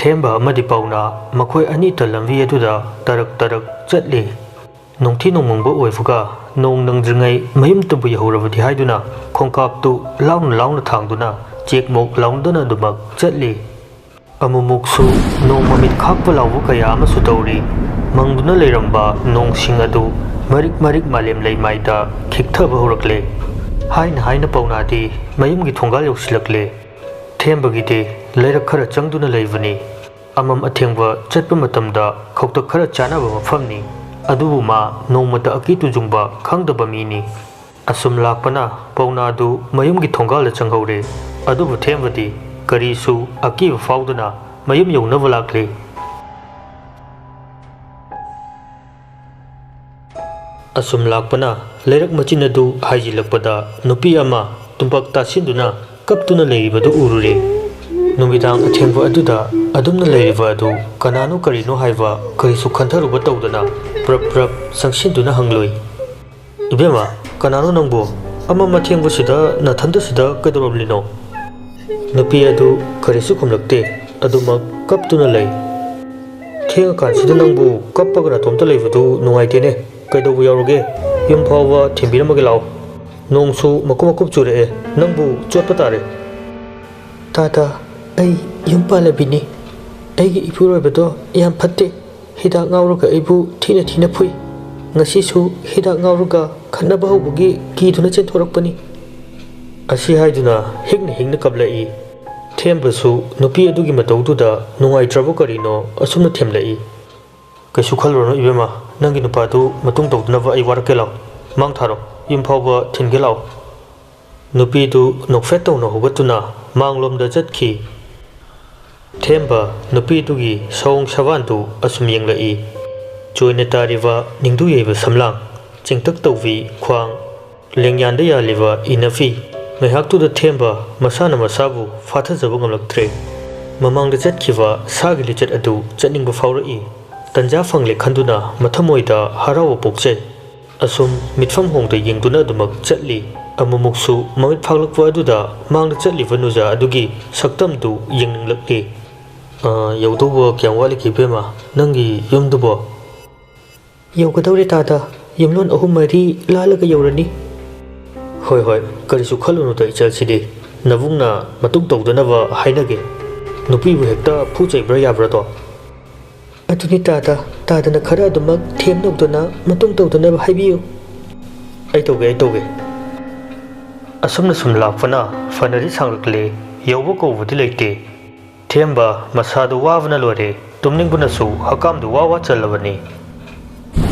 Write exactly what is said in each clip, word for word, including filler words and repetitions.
ꯊꯦꯝꯕ ꯑꯃꯗꯤ ꯄꯥꯎꯅꯥ ꯃꯈꯣꯏ ꯑꯅꯤꯇ ꯂꯝꯕꯤ ꯑꯗꯨꯗ ꯇꯔꯛ ꯇꯔꯛ ꯆꯠꯂꯤ꯫ ꯅꯣꯡꯊꯤ ꯅꯣꯡꯃꯪꯕ ꯑꯣꯏꯕꯒ ꯅꯣꯡ ꯅꯪꯗ꯭ꯔꯤꯉꯩ ꯃꯌꯨꯝꯇꯕꯨ ꯌꯧꯍꯧꯔꯕꯗꯤ ꯍꯥꯏꯗꯨꯅ ꯈꯣꯡꯀꯥꯞꯇꯨ ꯂꯥꯎꯅ ꯂꯥꯎꯅ ꯊꯥꯡꯗꯨꯅ ꯆꯦꯛꯃꯣꯛ ꯂꯥꯎꯅꯗꯅ ꯑꯗꯨꯃꯛ ꯆꯠꯂꯤ꯫ ꯑꯃꯨꯛꯃꯨꯛꯁꯨ ꯅꯣꯡ ꯃꯃꯤꯠ ꯈꯥꯛꯄ ꯂꯥꯎꯕ ꯀꯌꯥ ꯑꯃꯁꯨ ꯇꯧꯔꯤ꯫ ꯃꯪꯗꯨꯅ ꯂꯩꯔꯝꯕ ꯅꯣꯡꯁꯤꯡ ꯑꯗꯨ ꯃꯔꯤꯛ ꯃꯔꯤꯛ ꯃꯥꯂꯦꯝ ꯂꯩꯃꯥꯏꯗ ꯈꯤꯛꯊꯕ ꯍꯧꯔꯛꯂꯦ꯫ ꯍꯥꯏꯅ ꯍꯥꯏꯅ ꯄꯥꯎꯅꯥꯗꯤ ꯃꯌꯨꯝꯒꯤ ꯊꯣꯡꯒꯥꯜ ꯌꯧꯁꯤꯜꯂꯛꯂꯦ꯫ ꯊꯦꯝꯕꯒꯤꯗꯤ ꯂꯩꯔꯛ ꯈꯔ ꯆꯪꯗꯨꯅ ꯂꯩꯕꯅꯤ꯫ ꯑꯃꯝ ꯑꯊꯦꯡꯕ ꯆꯠꯄ ꯃꯇꯝꯗ ꯈꯧꯇꯛ ꯈꯔ ꯆꯥꯅꯕ ꯃꯐꯝꯅꯤ꯫ ꯑꯗꯨꯕꯨ ꯃꯥ ꯅꯣꯡꯃꯇ ꯑꯀꯤ ꯇꯨꯖꯨꯡꯕ ꯈꯪꯗꯕ ꯃꯤꯅꯤ꯫ ꯑꯁꯨꯝ ꯂꯥꯛꯄꯅ ꯄꯥꯎꯅꯥꯗꯨ ꯃꯌꯨꯝꯒꯤ ꯊꯣꯡꯒꯥꯜꯗ ꯆꯪꯍꯧꯔꯦ꯫ ꯑꯗꯨꯕꯨ ꯊꯦꯝꯕꯗꯤ ꯀꯔꯤꯁꯨ ꯑꯀꯤꯕ ꯐꯥꯎꯗꯅ ꯃꯌꯨꯝ ꯌꯧꯅꯕ ꯂꯥꯛꯂꯦ꯫ ꯑꯁꯨꯝ ꯂꯥꯛꯄꯅ ꯂꯩꯔꯛ ꯃꯆꯤꯟ ꯑꯗꯨ ꯍꯥꯏꯖꯤꯜꯂꯛꯄꯗ ꯅꯨꯄꯤ ꯑꯃ ꯇꯨꯝꯄꯥꯛ ꯇꯥꯁꯤꯟꯗꯨꯅ ꯀꯞꯇꯨꯅ ꯂꯩꯔꯤꯕꯗꯨ ꯎꯔꯨꯔꯦ꯫ ꯅꯨꯃꯤꯗꯥꯡ ꯑꯊꯦꯡꯕ ꯑꯗꯨꯗ ꯑꯗꯨꯝꯅ ꯂꯩꯔꯤꯕ ꯑꯗꯨ ꯀꯅꯥꯅꯣ ꯀꯔꯤꯅꯣ ꯍꯥꯏꯕ ꯀꯔꯤꯁꯨ ꯈꯟꯊꯔꯨꯕ ꯇꯧꯗꯅ ꯄ꯭ꯔꯞ ꯄ꯭ꯔꯞ ꯆꯪꯁꯤꯟꯗꯨꯅ ꯍꯪꯂꯨꯏ꯫ "ꯏꯕꯦꯝꯃ, ꯀꯅꯥꯅꯣ ꯅꯪꯕꯨ? ꯑꯃꯝ ꯑꯊꯦꯡꯕꯁꯤꯗ ꯅꯊꯟꯗꯁꯤꯗ ꯀꯩꯗꯧꯔꯝꯂꯤꯅꯣ?" ꯅꯨꯄꯤ ꯑꯗꯨ ꯀꯔꯤꯁꯨ ꯈꯨꯝꯂꯛꯇꯦ꯫ ꯑꯗꯨꯃꯛ ꯀꯞꯇꯨꯅ ꯂꯩ꯫ "ꯊꯦꯡꯉꯀꯥꯟꯁꯤꯗ ꯅꯪꯕꯨ ꯀꯞꯄꯒ ꯅꯇꯣꯝꯇ ꯂꯩꯕꯗꯨ ꯅꯨꯡꯉꯥꯏꯇꯦꯅꯦ꯫ ꯀꯩꯗꯧꯕ ꯌꯥꯎꯔꯒꯦ? ꯌꯨꯝ ꯐꯥꯎꯕ ꯊꯤꯟꯕꯤꯔꯝꯃꯒꯦ ꯂꯥꯛꯑꯣ꯫ ꯅꯣꯡꯁꯨ ꯃꯀꯨꯞ ꯃꯀꯨꯞ ꯆꯨꯔꯛꯑꯦ, ꯅꯪꯕꯨ ꯆꯣꯠꯄ ꯇꯥꯔꯦ꯫" "ꯇꯥꯗ, ꯑꯩ ꯌꯨꯝ ꯄꯥꯜꯂꯕꯤꯅꯤ꯫ ꯑꯩꯒꯤ ꯏꯄꯨꯔꯣꯏꯕꯗꯣ ꯌꯥꯝ ꯐꯠꯇꯦ꯫ ꯍꯤꯗꯥꯛ ꯉꯥꯎꯔꯒ ꯑꯩꯕꯨ ꯊꯤꯅ ꯊꯤꯅ ꯐꯨꯏ꯫ ꯉꯁꯤꯁꯨ ꯍꯤꯗꯥꯛ ꯉꯥꯎꯔꯒ ꯈꯠꯅꯕ ꯍꯧꯕꯒꯤ ꯀꯤꯗꯨꯅ ꯆꯦꯟꯊꯣꯔꯛꯄꯅꯤ꯫" ꯑꯁꯤ ꯍꯥꯏꯗꯨꯅ ꯍꯤꯛꯅ ꯍꯤꯛꯅ ꯀꯞꯂꯛꯏ꯫ ꯊꯦꯝꯕꯁꯨ ꯅꯨꯄꯤ ꯑꯗꯨꯒꯤ ꯃꯇꯧꯗꯨꯗ ꯅꯨꯡꯉꯥꯏꯇ꯭ꯔꯕ ꯀꯔꯤꯅꯣ ꯑꯁꯨꯝꯅ ꯊꯦꯝꯂꯛꯏ꯫ "ꯀꯩꯁꯨ ꯈꯜꯂꯨꯔꯅꯨ ꯏꯕꯦꯝꯃ, ꯅꯪꯒꯤ ꯅꯨꯄꯥꯗꯨ ꯃꯇꯨꯡ ꯇꯧꯗꯅꯕ ꯑꯩ ꯋꯥꯔꯛꯀꯦ ꯂꯥꯎ꯫ ꯃꯥꯡ ꯊꯥꯔꯣ, ꯌꯨꯝ ꯐꯥꯎꯕ ꯊꯤꯟꯒꯦ ꯂꯥꯎ꯫" ꯅꯨꯄꯤꯗꯨ ꯅꯣꯛꯐꯦꯠ ꯇꯧꯅ ꯍꯧꯒꯠꯇꯨꯅ ꯃꯥꯡꯂꯣꯝꯗ ꯆꯠꯈꯤ꯫ ꯊꯦꯝꯕ ꯅꯨꯄꯤꯗꯨꯒꯤ ꯁꯑꯣꯡ ꯁꯕꯥꯟꯗꯨ ꯑꯁꯨꯝ ꯌꯦꯡꯂꯛꯏ꯫ ꯆꯣꯏꯅ ꯇꯥꯔꯤꯕ ꯅꯤꯡꯗꯨ ꯌꯩꯕ ꯁꯝꯂꯥꯡ, ꯆꯤꯡꯇꯛ ꯇꯧꯕꯤ ꯈ꯭ꯋꯥꯡ, ꯂꯦꯡꯌꯥꯟꯗ ꯌꯥꯜꯂꯤꯕ ꯏꯅꯐꯤ꯫ ꯉꯥꯏꯍꯥꯛꯇꯨꯗ ꯊꯦꯝꯕ ꯃꯁꯥꯅ ꯃꯁꯥꯕꯨ ꯐꯥꯊꯖꯕ ꯉꯝꯂꯛꯇ꯭ꯔꯦ꯫ ꯃꯃꯥꯡꯗ ꯆꯠꯈꯤꯕ ꯁꯥꯒꯤ ꯂꯤꯆꯠ ꯑꯗꯨ ꯆꯠꯅꯤꯡꯕ ꯐꯥꯎꯔꯛꯏ꯫ ꯇꯟꯖꯥ ꯐꯪꯂꯦ ꯈꯟꯗꯨꯅ ꯃꯊꯃꯣꯏꯗ ꯍꯔꯥꯎꯕ ꯄꯣꯛꯆꯩ꯫ ꯑꯁꯨꯝ ꯃꯤꯠꯐꯝ ꯍꯣꯡꯗ ꯌꯦꯡꯗꯨꯅ ꯑꯗꯨꯃꯛ ꯆꯠꯂꯤ꯫ ꯑꯃꯨꯛꯃꯨꯛꯁꯨ ꯃꯃꯤꯠ ꯐꯥꯛꯂꯛꯄ ꯑꯗꯨꯗ ꯃꯥꯡꯗ ꯆꯠꯂꯤꯕ ꯅꯨꯖꯥ ꯑꯗꯨꯒꯤ ꯁꯛꯇꯝꯗꯨ ꯌꯦꯡꯅꯤꯡꯂꯛꯂꯤ꯫ ꯑ, ꯌꯧꯗꯧꯕ ꯀꯌꯥꯝ ꯋꯥꯠꯂꯤꯒꯦ ꯏꯕꯦꯝꯃ, ꯅꯪꯒꯤ ꯌꯨꯝꯗꯨꯕꯣ? ꯌꯧꯒꯗꯧꯔꯦ ꯇꯥꯗ, ꯌꯨꯝꯂꯣꯟ ꯑꯍꯨꯝ ꯃꯔꯤ ꯂꯥꯜꯂꯒ ꯌꯧꯔꯅꯤ꯫ ꯍꯣꯏ, ꯍꯣꯏ, ꯀꯔꯤꯁꯨ ꯈꯜꯂꯨꯅꯨꯗ ꯏꯆꯜꯁꯤꯗꯤ꯫ ꯅꯕꯨꯡꯅ ꯃꯇꯨꯡ ꯇꯧꯗꯅꯕ ꯍꯥꯏꯅꯒꯦ꯫ ꯅꯨꯄꯤꯕꯨ ꯍꯦꯛꯇ ꯐꯨ ꯆꯩꯕ꯭ꯔꯥ ꯌꯥꯕ꯭ꯔꯥꯗꯣ? ꯑꯗꯨꯅꯤ ꯇꯥꯗ, ꯇꯥꯗꯅ ꯈꯔ ꯑꯗꯨꯃꯛ ꯊꯦꯝꯅꯧꯗꯅ ꯃꯇꯨꯡ ꯇꯧꯗꯅꯕ ꯍꯥꯏꯕꯤꯌꯨ꯫ ꯑꯩ ꯇꯧꯒꯦ, ꯑꯩ ꯇꯧꯒꯦ꯫ ꯑꯁꯨꯝꯅ ꯁꯨꯝ ꯂꯥꯛꯄꯅ ꯐꯅꯗꯤ ꯁꯥꯡꯂꯛꯂꯦ꯫ ꯌꯧꯕ ꯀꯧꯕꯗꯤ ꯂꯩꯇꯦ꯫ ꯊꯦꯝꯕ ꯃꯁꯥꯗꯨ ꯋꯥꯕꯅ ꯂꯣꯏꯔꯦ꯫ ꯇꯨꯝꯅꯤꯡꯕꯅꯁꯨ ꯍꯛꯀꯥꯝꯗꯨ ꯋꯥ ꯋꯥ ꯆꯜꯂꯕꯅꯤ꯫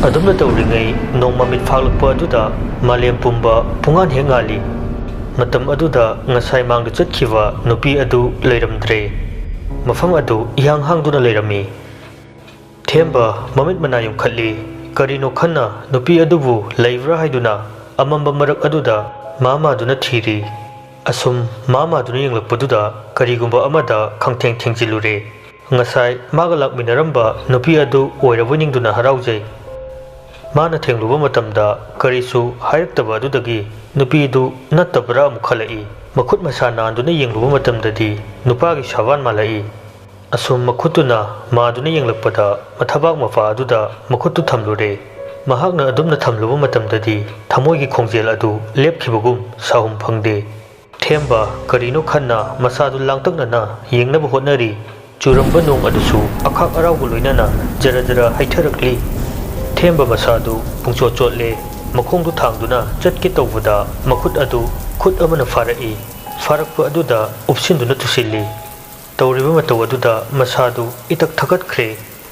ꯑꯗꯨꯝꯅ ꯇꯧꯔꯤꯉꯩ ꯅꯣꯡꯃ ꯃꯤꯠ ꯐꯥꯛꯂꯛꯄ ꯑꯗꯨꯗ ꯃꯥꯂꯦꯝ ꯄꯨꯝꯕ ꯄꯨꯡꯉꯥꯟ ꯍꯦꯛ ꯉꯥꯜꯂꯤ꯫ ꯃꯇꯝ ꯑꯗꯨꯗ ꯉꯁꯥꯏ ꯃꯥꯡꯗ ꯆꯠꯈꯤꯕ ꯅꯨꯄꯤ ꯑꯗꯨ ꯂꯩꯔꯝꯗ꯭ꯔꯦ꯫ ꯃꯐꯝ ꯑꯗꯨ ꯏꯍꯥꯡ ꯍꯥꯡꯗꯨꯅ ꯂꯩꯔꯝꯃꯤ꯫ ꯊꯦꯝꯕ ꯃꯃꯤꯠ ꯃꯅꯥ ꯌꯨꯡꯈꯠꯂꯤ꯫ ꯀꯔꯤꯅꯣ ꯈꯟꯅ ꯅꯨꯄꯤ ꯑꯗꯨꯕꯨ ꯂꯩꯕ꯭ꯔꯥ ꯍꯥꯏꯗꯨꯅ ꯑꯃꯝꯕ ꯃꯔꯛ ꯑꯗꯨꯗ ꯃꯥ ꯃꯥꯗꯨꯅ ꯊꯤꯔꯤ꯫ ꯑꯁꯨꯝ ꯃꯥ ꯃꯥꯗꯨꯅ ꯌꯦꯡꯂꯛꯄꯗꯨꯗ ꯀꯔꯤꯒꯨꯝꯕ ꯑꯃꯗ ꯈꯪꯊꯦꯡ ꯊꯦꯡꯖꯤꯜꯂꯨꯔꯦ꯫ ꯉꯁꯥꯏ ꯃꯥꯒ ꯂꯥꯛꯃꯤꯟꯅꯔꯝꯕ ꯅꯨꯄꯤ ꯑꯗꯨ ꯑꯣꯏꯔꯕꯣꯏ ꯅꯤꯡꯗꯨꯅ ꯍꯔꯥꯎꯖꯩ꯫ ꯃꯥꯅ ꯊꯦꯡꯂꯨꯕ ꯃꯇꯝꯗ ꯀꯔꯤꯁꯨ ꯍꯥꯏꯔꯛꯇꯕ ꯑꯗꯨꯗꯒꯤ ꯅꯨꯄꯤꯗꯨ ꯅꯠꯇꯕ꯭ꯔꯥ ꯑꯃꯨꯛ ꯈꯜꯂꯛꯏ꯫ ꯃꯈꯨꯠ ꯃꯁꯥ ꯅꯥꯟꯗꯨꯅ ꯌꯦꯡꯂꯨꯕ ꯃꯇꯝꯗꯗꯤ ꯅꯨꯄꯥꯒꯤ ꯁꯥꯕꯥꯟ ꯃꯥꯜꯂꯛꯏ꯫ ꯑꯁꯨꯝ ꯃꯈꯨꯠꯇꯨꯅ ꯃꯥꯗꯨꯅ ꯌꯦꯡꯂꯛꯄꯗ ꯃꯊꯕꯥꯛ ꯃꯄꯥ ꯑꯗꯨꯗ ꯃꯈꯨꯠꯇꯨ ꯊꯝꯂꯨꯔꯦ꯫ ꯃꯍꯥꯛꯅ ꯑꯗꯨꯝꯅ ꯊꯝꯂꯨꯕ ꯃꯇꯝꯗꯗꯤ ꯊꯃꯣꯏꯒꯤ ꯈꯣꯡꯖꯦꯜ ꯑꯗꯨ ꯂꯦꯞꯈꯤꯕꯒꯨꯝ ꯁꯥꯍꯨꯝ ꯐꯪꯗꯦ꯫ ꯊꯦꯝꯕ ꯀꯔꯤꯅꯣ ꯈꯟꯅ ꯃꯁꯥꯗꯨ ꯂꯥꯡꯇꯛꯅꯅ ꯌꯦꯡꯅꯕ ꯍꯣꯠꯅꯔꯤ꯫ ꯆꯨꯔꯝꯕ ꯅꯣꯡ ꯑꯗꯨꯁꯨ ꯑꯈꯥꯛ ꯑꯔꯥꯎꯒ ꯂꯣꯏꯅꯅ ꯖꯔ ꯖꯔ ꯍꯩꯊꯔꯛꯂꯤ꯫ ꯊꯦꯝꯕ ꯃꯁꯥꯗꯨ ꯄꯨꯡꯆꯣꯠ ꯆꯣꯠꯂꯦ꯫ ꯃꯈꯣꯡꯗꯨ ꯊꯥꯡꯗꯨꯅ ꯆꯠꯀꯦ ꯇꯧꯕꯗ ꯃꯈꯨꯠ ꯑꯗꯨ ꯈꯨꯠ ꯑꯃꯅ ꯐꯥꯔꯛꯏ꯫ ꯐꯥꯔꯛꯄ ꯑꯗꯨꯗ ꯎꯞꯁꯤꯟꯗꯨꯅ ꯇꯨꯁꯤꯜꯂꯤ꯫ ꯇꯧꯔꯤꯕ ꯃꯇꯧ ꯑꯗꯨꯗ ꯃꯁꯥꯗꯨ ꯏꯇꯛ ꯊꯛꯀꯠꯈ꯭ꯔꯦ꯫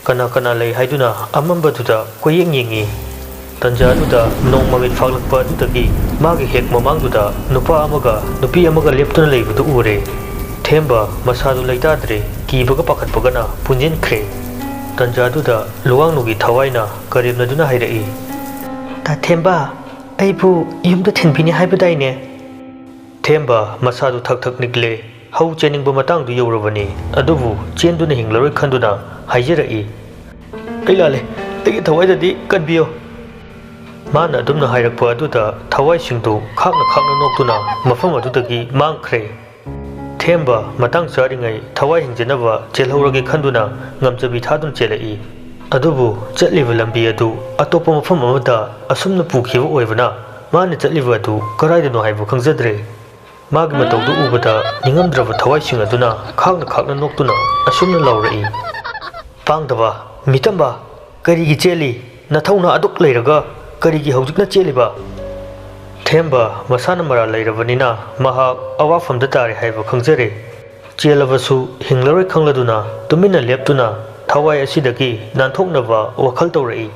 ꯀꯅꯥ ꯀꯅꯥ ꯂꯩ ꯍꯥꯏꯗꯨꯅ ꯑꯃꯝꯕꯗꯨꯗ ꯀꯣꯏꯌꯦꯡ ꯌꯦꯡꯉꯤ꯫ ꯇꯟꯖꯥꯗꯨꯗ ꯅꯣꯡ ꯃꯃꯤꯠ ꯐꯥꯛꯂꯛꯄ ꯑꯗꯨꯗꯒꯤ ꯃꯥꯒꯤ ꯍꯦꯛ ꯃꯃꯥꯡꯗꯨꯗ ꯅꯨꯄꯥ ꯑꯃꯒ ꯅꯨꯄꯤ ꯑꯃꯒ ꯂꯦꯞꯇꯨꯅ ꯂꯩꯕꯗꯨ ꯎꯔꯦ꯫ ꯊꯦꯝꯕ ꯃꯁꯥꯗꯨ ꯂꯩꯇꯥꯗ꯭ꯔꯦ, ꯀꯤꯕꯒ ꯄꯥꯈꯠꯄꯒꯅ ꯄꯨꯟꯁꯤꯟꯈ꯭ꯔꯦ꯫ ꯇꯟꯖꯥꯗꯨꯗ ꯂꯨꯋꯥꯡꯅꯨꯒꯤ ꯊꯋꯥꯏꯅ ꯀꯔꯦꯝꯅꯗꯨꯅ ꯍꯥꯏꯔꯛꯏ, "ꯇꯥ ꯊꯦꯝꯕ, ꯑꯩꯕꯨ ꯌꯨꯝꯗ ꯊꯤꯟꯕꯤꯅꯤ ꯍꯥꯏꯕꯗꯥꯏꯅꯦ?" ꯊꯦꯝꯕ ꯃꯁꯥꯗꯨ ꯊꯛ ꯊꯛ ꯅꯤꯛꯂꯦ꯫ ꯍꯧ ꯆꯦꯟꯅꯤꯡꯕ ꯃꯇꯥꯡꯗꯨ ꯌꯧꯔꯕꯅꯤ, ꯑꯗꯨꯕꯨ ꯆꯦꯟꯗꯨꯅ ꯍꯤꯡꯂꯔꯣꯏ ꯈꯟꯗꯨꯅ ꯍꯥꯏꯖꯔꯛꯏ, "ꯑꯩ ꯂꯥꯜꯂꯦ, ꯑꯩꯒꯤ ꯊꯋꯥꯏꯗꯗꯤ ꯀꯟꯕꯤꯌꯨ"꯫ ꯃꯥꯅ ꯑꯗꯨꯝꯅ ꯍꯥꯏꯔꯛꯄ ꯑꯗꯨꯗ ꯊꯋꯥꯏꯁꯤꯡꯗꯨ ꯈꯥꯛꯅ ꯈꯥꯛꯅ ꯅꯣꯛꯇꯨꯅ ꯃꯐꯝ ꯑꯗꯨꯗꯒꯤ ꯃꯥꯡꯈ꯭ꯔꯦ꯫ ꯊꯦꯝꯕ ꯃꯇꯥꯡ ꯆꯥꯔꯤꯉꯩ ꯊꯋꯥꯏ ꯍꯤꯡꯖꯅꯕ ꯆꯦꯜꯍꯧꯔꯒꯦ ꯈꯟꯗꯨꯅ ꯉꯝꯖꯕꯤ ꯊꯥꯗꯨꯅ ꯆꯦꯜꯂꯛꯏ꯫ ꯑꯗꯨꯕꯨ ꯆꯠꯂꯤꯕ ꯂꯝꯕꯤ ꯑꯗꯨ ꯑꯇꯣꯞꯄ ꯃꯐꯝ ꯑꯃꯗ ꯑꯁꯨꯝꯅ ꯄꯨꯈꯤꯕ ꯑꯣꯏꯕꯅ ꯃꯥꯅ ꯆꯠꯂꯤꯕ ꯑꯗꯨ ꯀꯗꯥꯏꯗꯅꯣ ꯍꯥꯏꯕ ꯈꯪꯖꯗ꯭ꯔꯦ꯫ ꯃꯥꯒꯤ ꯃꯇꯧꯗꯨ ꯎꯕꯗ ꯅꯤꯡꯉꯝꯗ꯭ꯔꯕ ꯊꯋꯥꯏꯁꯤꯡ ꯑꯗꯨꯅ ꯈꯥꯛꯅ ꯈꯥꯛꯅ ꯅꯣꯛꯇꯨꯅ ꯑꯁꯨꯝꯅ ꯂꯥꯎꯔꯛꯏ, "ꯄꯥꯡꯗꯕ, ꯃꯤꯇꯝꯕ, ꯀꯔꯤꯒꯤ ꯆꯦꯜꯂꯤ? ꯅꯊꯧꯅ ꯑꯗꯨꯛ ꯂꯩꯔꯒ ꯀꯔꯤꯒꯤ ꯍꯧꯖꯤꯛꯅ ꯆꯦꯜꯂꯤꯕ?" ꯊꯦꯝꯕ ꯃꯁꯥꯅ ꯃꯔꯥꯜ ꯂꯩꯔꯕꯅꯤꯅ ꯃꯍꯥꯛ ꯑꯋꯥꯐꯝꯗ ꯇꯥꯔꯦ ꯍꯥꯏꯕ ꯈꯪꯖꯔꯦ꯫ ꯆꯦꯜꯂꯕꯁꯨ ꯍꯤꯡꯂꯔꯣꯏ ꯈꯪꯂꯗꯨꯅ ꯇꯨꯃꯤꯟꯅ ꯂꯦꯞꯇꯨꯅ ꯊꯋꯥꯏ ꯑꯁꯤꯗꯒꯤ ꯅꯥꯟꯊꯣꯛꯅꯕ ꯋꯥꯈꯜ ꯇꯧꯔꯛꯏ꯫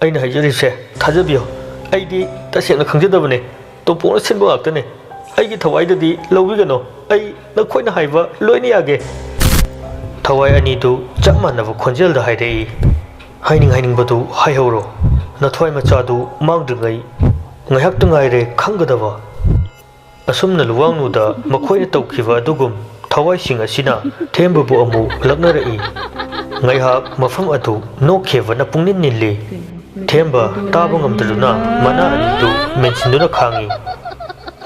"ꯑꯩꯅ ꯍꯥꯏꯖꯔꯤꯁꯦ ꯊꯥꯖꯕꯤꯌꯨ, ꯑꯩꯗꯤ ꯇꯁꯦꯡꯅ ꯈꯪꯖꯗꯕꯅꯦ꯫ ꯇꯣꯝꯄꯣꯛꯅ ꯁꯤꯟꯕ ꯉꯥꯛꯇꯅꯦ꯫ ꯑꯩꯒꯤ ꯊꯋꯥꯏꯗꯗꯤ ꯂꯧꯕꯤꯒꯅꯨ꯫ ꯑꯩ ꯅꯈꯣꯏꯅ ꯍꯥꯏꯕ ꯂꯣꯏꯅ ꯌꯥꯒꯦ꯫" ꯊꯋꯥꯏ ꯑꯅꯤꯗꯨ ꯆꯞ ꯃꯥꯟꯅꯕ ꯈꯣꯟꯖꯦꯜꯗ ꯍꯥꯏꯔꯛꯏ, "ꯍꯥꯏꯅꯤꯡ ꯍꯥꯏꯅꯤꯡꯕꯗꯨ ꯍꯥꯏꯍꯧꯔꯣ꯫ ꯅꯊ꯭ꯋꯥꯏ ꯃꯆꯥꯗꯨ ꯃꯥꯡꯗ꯭ꯔꯤꯉꯩ ꯉꯥꯏꯍꯥꯛꯇ ꯉꯥꯏꯔꯦ ꯈꯪꯒꯗꯕ꯫" ꯑꯁꯨꯝꯅ ꯂꯨꯋꯥꯡꯅꯨꯗ ꯃꯈꯣꯏꯅ ꯇꯧꯈꯤꯕ ꯑꯗꯨꯒꯨꯝ ꯊꯋꯥꯏꯁꯤꯡ ꯑꯁꯤꯅ ꯊꯦꯝꯕꯕꯨ ꯑꯃꯨꯛ ꯂꯛꯅꯔꯛꯏ꯫ ꯉꯥꯏꯍꯥꯛ ꯃꯐꯝ ꯑꯗꯨ ꯅꯣꯛꯈꯤꯕꯅ ꯄꯨꯡꯅꯤꯟ ꯅꯤꯜꯂꯤ꯫ ꯊꯦꯝꯕ ꯇꯥꯕ ꯉꯝꯗꯗꯨꯅ ꯃꯅꯥ ꯑꯅꯤꯗꯨ ꯃꯦꯟꯁꯤꯟꯗꯨꯅ ꯈꯥꯡꯉꯤ꯫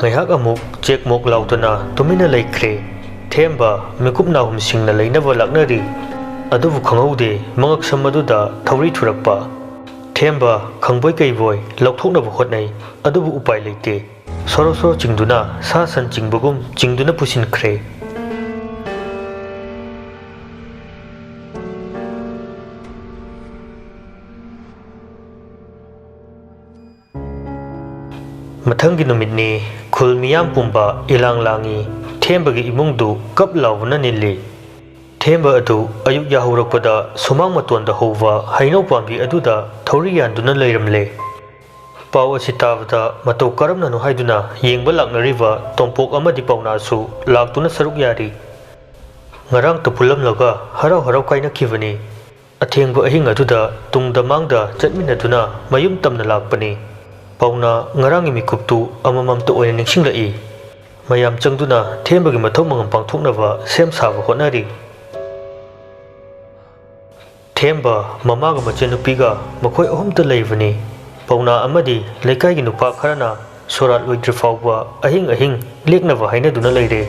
ꯉꯥꯏꯍꯥꯛ ꯑꯃꯨꯛ ꯆꯦꯛꯃꯣꯛ ꯂꯥꯎꯗꯅ ꯇꯨꯃꯤꯟꯅ ꯂꯩꯈ꯭ꯔꯦ꯫ ꯊꯦꯝꯕ ꯃꯤꯀꯨꯞ ꯅꯥꯍꯨꯝꯁꯤꯡꯅ ꯂꯩꯅꯕ ꯂꯥꯛꯅꯔꯤ꯫ ꯑꯗꯨꯕꯨ ꯈꯪꯍꯧꯗꯦ ꯃꯉꯛꯁꯝ ꯑꯗꯨꯗ ꯊꯧꯔꯤ ꯊꯨꯔꯛꯄ꯫ ꯊꯦꯝꯕ ꯈꯪꯕꯣꯏ ꯀꯩꯕꯣꯏ ꯂꯧꯊꯣꯛꯅꯕ ꯍꯣꯠꯅꯩ, ꯑꯗꯨꯕꯨ ꯎꯄꯥꯏ ꯂꯩꯇꯦ꯫ ꯁꯣꯔꯣ ꯁꯣꯔꯣ ꯆꯤꯡꯗꯨꯅ ꯁꯥ ꯁꯟ ꯆꯤꯡꯕꯒꯨꯝ ꯆꯤꯡꯗꯨꯅ ꯄꯨꯁꯤꯟꯈ꯭ꯔꯦ꯫ ꯃꯊꯪꯒꯤ ꯅꯨꯃꯤꯠꯅꯤ꯫ ꯈꯨꯜ ꯃꯤꯌꯥꯝ ꯄꯨꯝꯕ ꯏꯂꯥꯡ ꯂꯥꯡꯉꯤ꯫ ꯊꯦꯝꯕꯒꯤ ꯏꯃꯨꯡꯗꯨ ꯀꯞ ꯂꯥꯎꯕꯅ ꯅꯤꯜꯂꯤ꯫ ꯊꯦꯝꯕ ꯑꯗꯨ ꯑꯌꯨꯛ ꯌꯥꯍꯧꯔꯛꯄꯗ ꯁꯨꯃꯥꯡ ꯃꯇꯣꯟꯗ ꯍꯧꯕ ꯍꯩꯅꯧ ꯄꯥꯝꯕꯤ ꯑꯗꯨꯗ ꯊꯧꯔꯤ ꯌꯥꯟꯗꯨꯅ ꯂꯩꯔꯝꯂꯦ꯫ ꯄꯥꯎ ꯑꯁꯤ ꯇꯥꯕꯗ ꯃꯇꯧ ꯀꯔꯝꯅꯅꯣ ꯍꯥꯏꯗꯨꯅ ꯌꯦꯡꯕ ꯂꯥꯛꯅꯔꯤꯕ ꯇꯣꯝꯄꯣꯛ ꯑꯃꯗꯤ ꯄꯥꯎꯅꯥꯁꯨ ꯂꯥꯛꯇꯨꯅ ꯁꯔꯨꯛ ꯌꯥꯔꯤ꯫ ꯉꯔꯥꯡꯇ ꯄꯨꯜꯂꯝꯂꯒ ꯍꯔꯥꯎ ꯍꯔꯥꯎ ꯀꯥꯏꯅꯈꯤꯕꯅꯤ꯫ ꯑꯊꯦꯡꯕ ꯑꯍꯤꯡ ꯑꯗꯨꯗ ꯇꯨꯡꯗ ꯃꯥꯡꯗ ꯆꯠꯃꯤꯟꯅꯗꯨꯅ ꯃꯌꯨꯝ ꯇꯝꯅ ꯂꯥꯛꯄꯅꯤ꯫ ꯄꯥꯎꯅꯥ ꯉꯔꯥꯡꯒꯤ ꯃꯤꯀꯨꯞꯇꯨ ꯑꯃꯃꯝꯇ ꯑꯣꯏꯅ ꯅꯤꯡꯁꯤꯡꯂꯛꯏ꯫ ꯃꯌꯥꯝ ꯆꯪꯗꯨꯅ ꯊꯦꯝꯕꯒꯤ ꯃꯊꯧ ꯃꯉꯝ ꯄꯥꯡꯊꯣꯛꯅꯕ ꯁꯦꯝ ꯁꯥꯕ ꯍꯣꯠꯅꯔꯤ꯫ ꯊꯦꯝꯕ, ꯃꯃꯥꯒ ꯃꯆꯟꯅꯨꯄꯤꯒ ꯃꯈꯣꯏ ꯑꯍꯨꯝꯇ ꯂꯩꯕꯅꯤ꯫ ꯄꯥꯎꯅꯥ ꯑꯃꯗꯤ ꯂꯩꯀꯥꯏꯒꯤ ꯅꯨꯄꯥ ꯈꯔꯅ ꯁꯣꯔꯥꯠ ꯂꯣꯏꯗ꯭ꯔꯤ ꯐꯥꯎꯕ ꯑꯍꯤꯡ ꯑꯍꯤꯡ ꯂꯦꯛꯅꯕ ꯍꯥꯏꯅꯗꯨꯅ ꯂꯩꯔꯦ꯫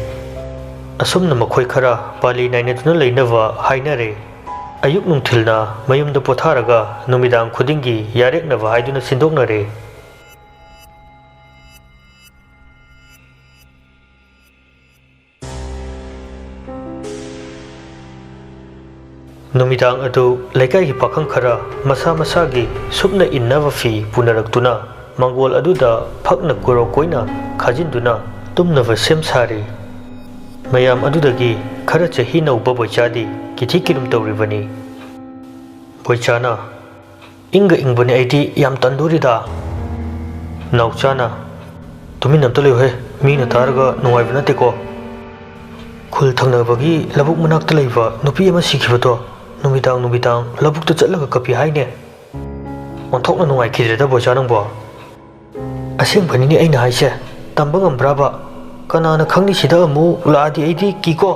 ꯑꯁꯨꯝꯅ ꯃꯈꯣꯏ ꯈꯔ ꯄꯥꯂꯤ ꯅꯥꯏꯅꯗꯨꯅ ꯂꯩꯅꯕ ꯍꯥꯏꯅꯔꯦ꯫ ꯑꯌꯨꯛ ꯅꯨꯡꯊꯤꯜꯅ ꯃꯌꯨꯝꯗ ꯄꯣꯊꯥꯔꯒ ꯅꯨꯃꯤꯗꯥꯡ ꯈꯨꯗꯤꯡꯒꯤ ꯌꯥꯔꯦꯛꯅꯕ ꯍꯥꯏꯗꯨꯅ ꯁꯤꯟꯗꯣꯛꯅꯔꯦ꯫ ꯅꯨꯃꯤꯗꯥꯡ ꯑꯗꯨ ꯂꯩꯀꯥꯏꯒꯤ ꯄꯥꯈꯪ ꯈꯔ ꯃꯁꯥ ꯃꯁꯥꯒꯤ ꯁꯨꯞꯅ ꯏꯟꯅꯕ ꯐꯤ ꯄꯨꯅꯔꯛꯇꯨꯅ ꯃꯪꯒꯣꯜ ꯑꯗꯨꯗ ꯐꯛꯅ ꯀꯣꯔꯣꯛ ꯀꯣꯏꯅ ꯈꯥꯖꯤꯟꯗꯨꯅ ꯇꯨꯝꯅꯕ ꯁꯦꯝ ꯁꯥꯔꯤ꯫ ꯃꯌꯥꯝ ꯑꯗꯨꯗꯒꯤ ꯈꯔ ꯆꯍꯤ ꯅꯧꯕ ꯕꯣꯏꯆꯥꯗꯤ ꯀꯤꯊꯤ ꯀꯤꯔꯨꯝ ꯇꯧꯔꯤꯕꯅꯤ꯫ ꯕꯣꯏꯆꯥꯅ, "ꯏꯪꯒ ꯏꯪꯕꯅꯦ, ꯑꯩꯗꯤ ꯌꯥꯝ ꯇꯟꯗꯣꯔꯤꯗ꯫" ꯅꯥꯎꯆꯥꯅ, "ꯇꯨꯃꯤꯟꯅ ꯑꯝꯇ ꯂꯩꯌꯨꯍꯦ, ꯃꯤꯅ ꯇꯥꯔꯒ ꯅꯨꯡꯉꯥꯏꯕ ꯅꯠꯇꯦꯀꯣ꯫ ꯈꯨꯜ ꯊꯪꯅꯕꯒꯤ ꯂꯧꯕꯨꯛ ꯃꯅꯥꯛꯇ ꯂꯩꯕ ꯅꯨꯄꯤ ꯑꯃ ꯁꯤꯈꯤꯕꯗꯣ ꯅꯨꯃꯤꯗꯥꯡ ꯅꯨꯃꯤꯗꯥꯡ ꯂꯧꯕꯨꯛꯇ ꯆꯠꯂꯒ ꯀꯞꯄꯤ ꯍꯥꯏꯅꯦ꯫ ꯑꯣꯟꯊꯣꯛꯅ ꯅꯨꯡꯉꯥꯏꯈꯤꯗ꯭ꯔꯦꯗ ꯕꯣꯏꯆꯥ ꯅꯪꯕꯣ꯫" "ꯑꯁꯦꯡꯕꯅꯤꯅꯦ ꯑꯩꯅ ꯍꯥꯏꯁꯦ, ꯇꯝꯕ ꯉꯝꯕ꯭ꯔꯥꯕ? ꯀꯅꯥꯅ ꯈꯪꯅꯤ, ꯁꯤꯗ ꯑꯃꯨꯛ ꯂꯥꯛꯑꯗꯤ ꯑꯩꯗꯤ ꯀꯤꯀꯣ꯫"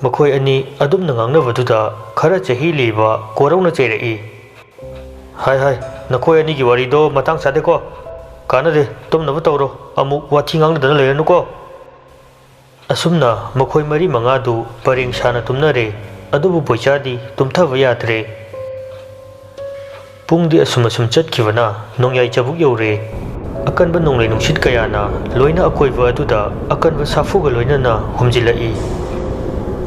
ꯃꯈꯣꯏ ꯑꯅꯤ ꯑꯗꯨꯝꯅ ꯉꯥꯡꯅꯕꯗꯨꯗ ꯈꯔ ꯆꯍꯤ ꯂꯤꯕ ꯀꯣꯔꯧꯅ ꯆꯩꯔꯛꯏ꯫ "ꯍꯥꯏ ꯍꯥꯏ, ꯅꯈꯣꯏ ꯑꯅꯤꯒꯤ ꯋꯥꯔꯤꯗꯣ ꯃꯇꯥꯡ ꯆꯥꯗꯦꯀꯣ꯫ ꯀꯥꯟꯅꯗꯦ, ꯇꯨꯝꯅꯕ ꯇꯧꯔꯣ, ꯑꯃꯨꯛ ꯋꯥꯊꯤ ꯉꯥꯡꯅꯗꯅ ꯂꯩꯔꯅꯨꯀꯣ꯫" ꯑꯁꯨꯝꯅ ꯃꯈꯣꯏ ꯃꯔꯤ ꯃꯉꯥꯗꯨ ꯄꯔꯦꯡ ꯁꯥꯅ ꯇꯨꯝꯅꯔꯦ꯫ ꯑꯗꯨꯕꯨ ꯕꯣꯏꯆꯥꯗꯤ ꯇꯨꯝꯊꯕ ꯌꯥꯗ꯭ꯔꯦ꯫ ꯄꯨꯡꯗꯤ ꯑꯁꯨꯝ ꯑꯁꯨꯝ ꯆꯠꯈꯤꯕꯅ ꯅꯣꯡꯌꯥꯏ ꯆꯕꯨꯛ ꯌꯧꯔꯦ꯫ ꯑꯀꯟꯕ ꯅꯣꯡꯂꯩ ꯅꯨꯡꯁꯤꯠ ꯀꯌꯥꯅ ꯂꯣꯏꯅ ꯑꯀꯣꯏꯕ ꯑꯗꯨꯗ ꯑꯀꯟꯕ ꯁꯥꯐꯨꯒ ꯂꯣꯏꯅꯅ ꯍꯨꯝꯖꯤꯜꯂꯛꯏ꯫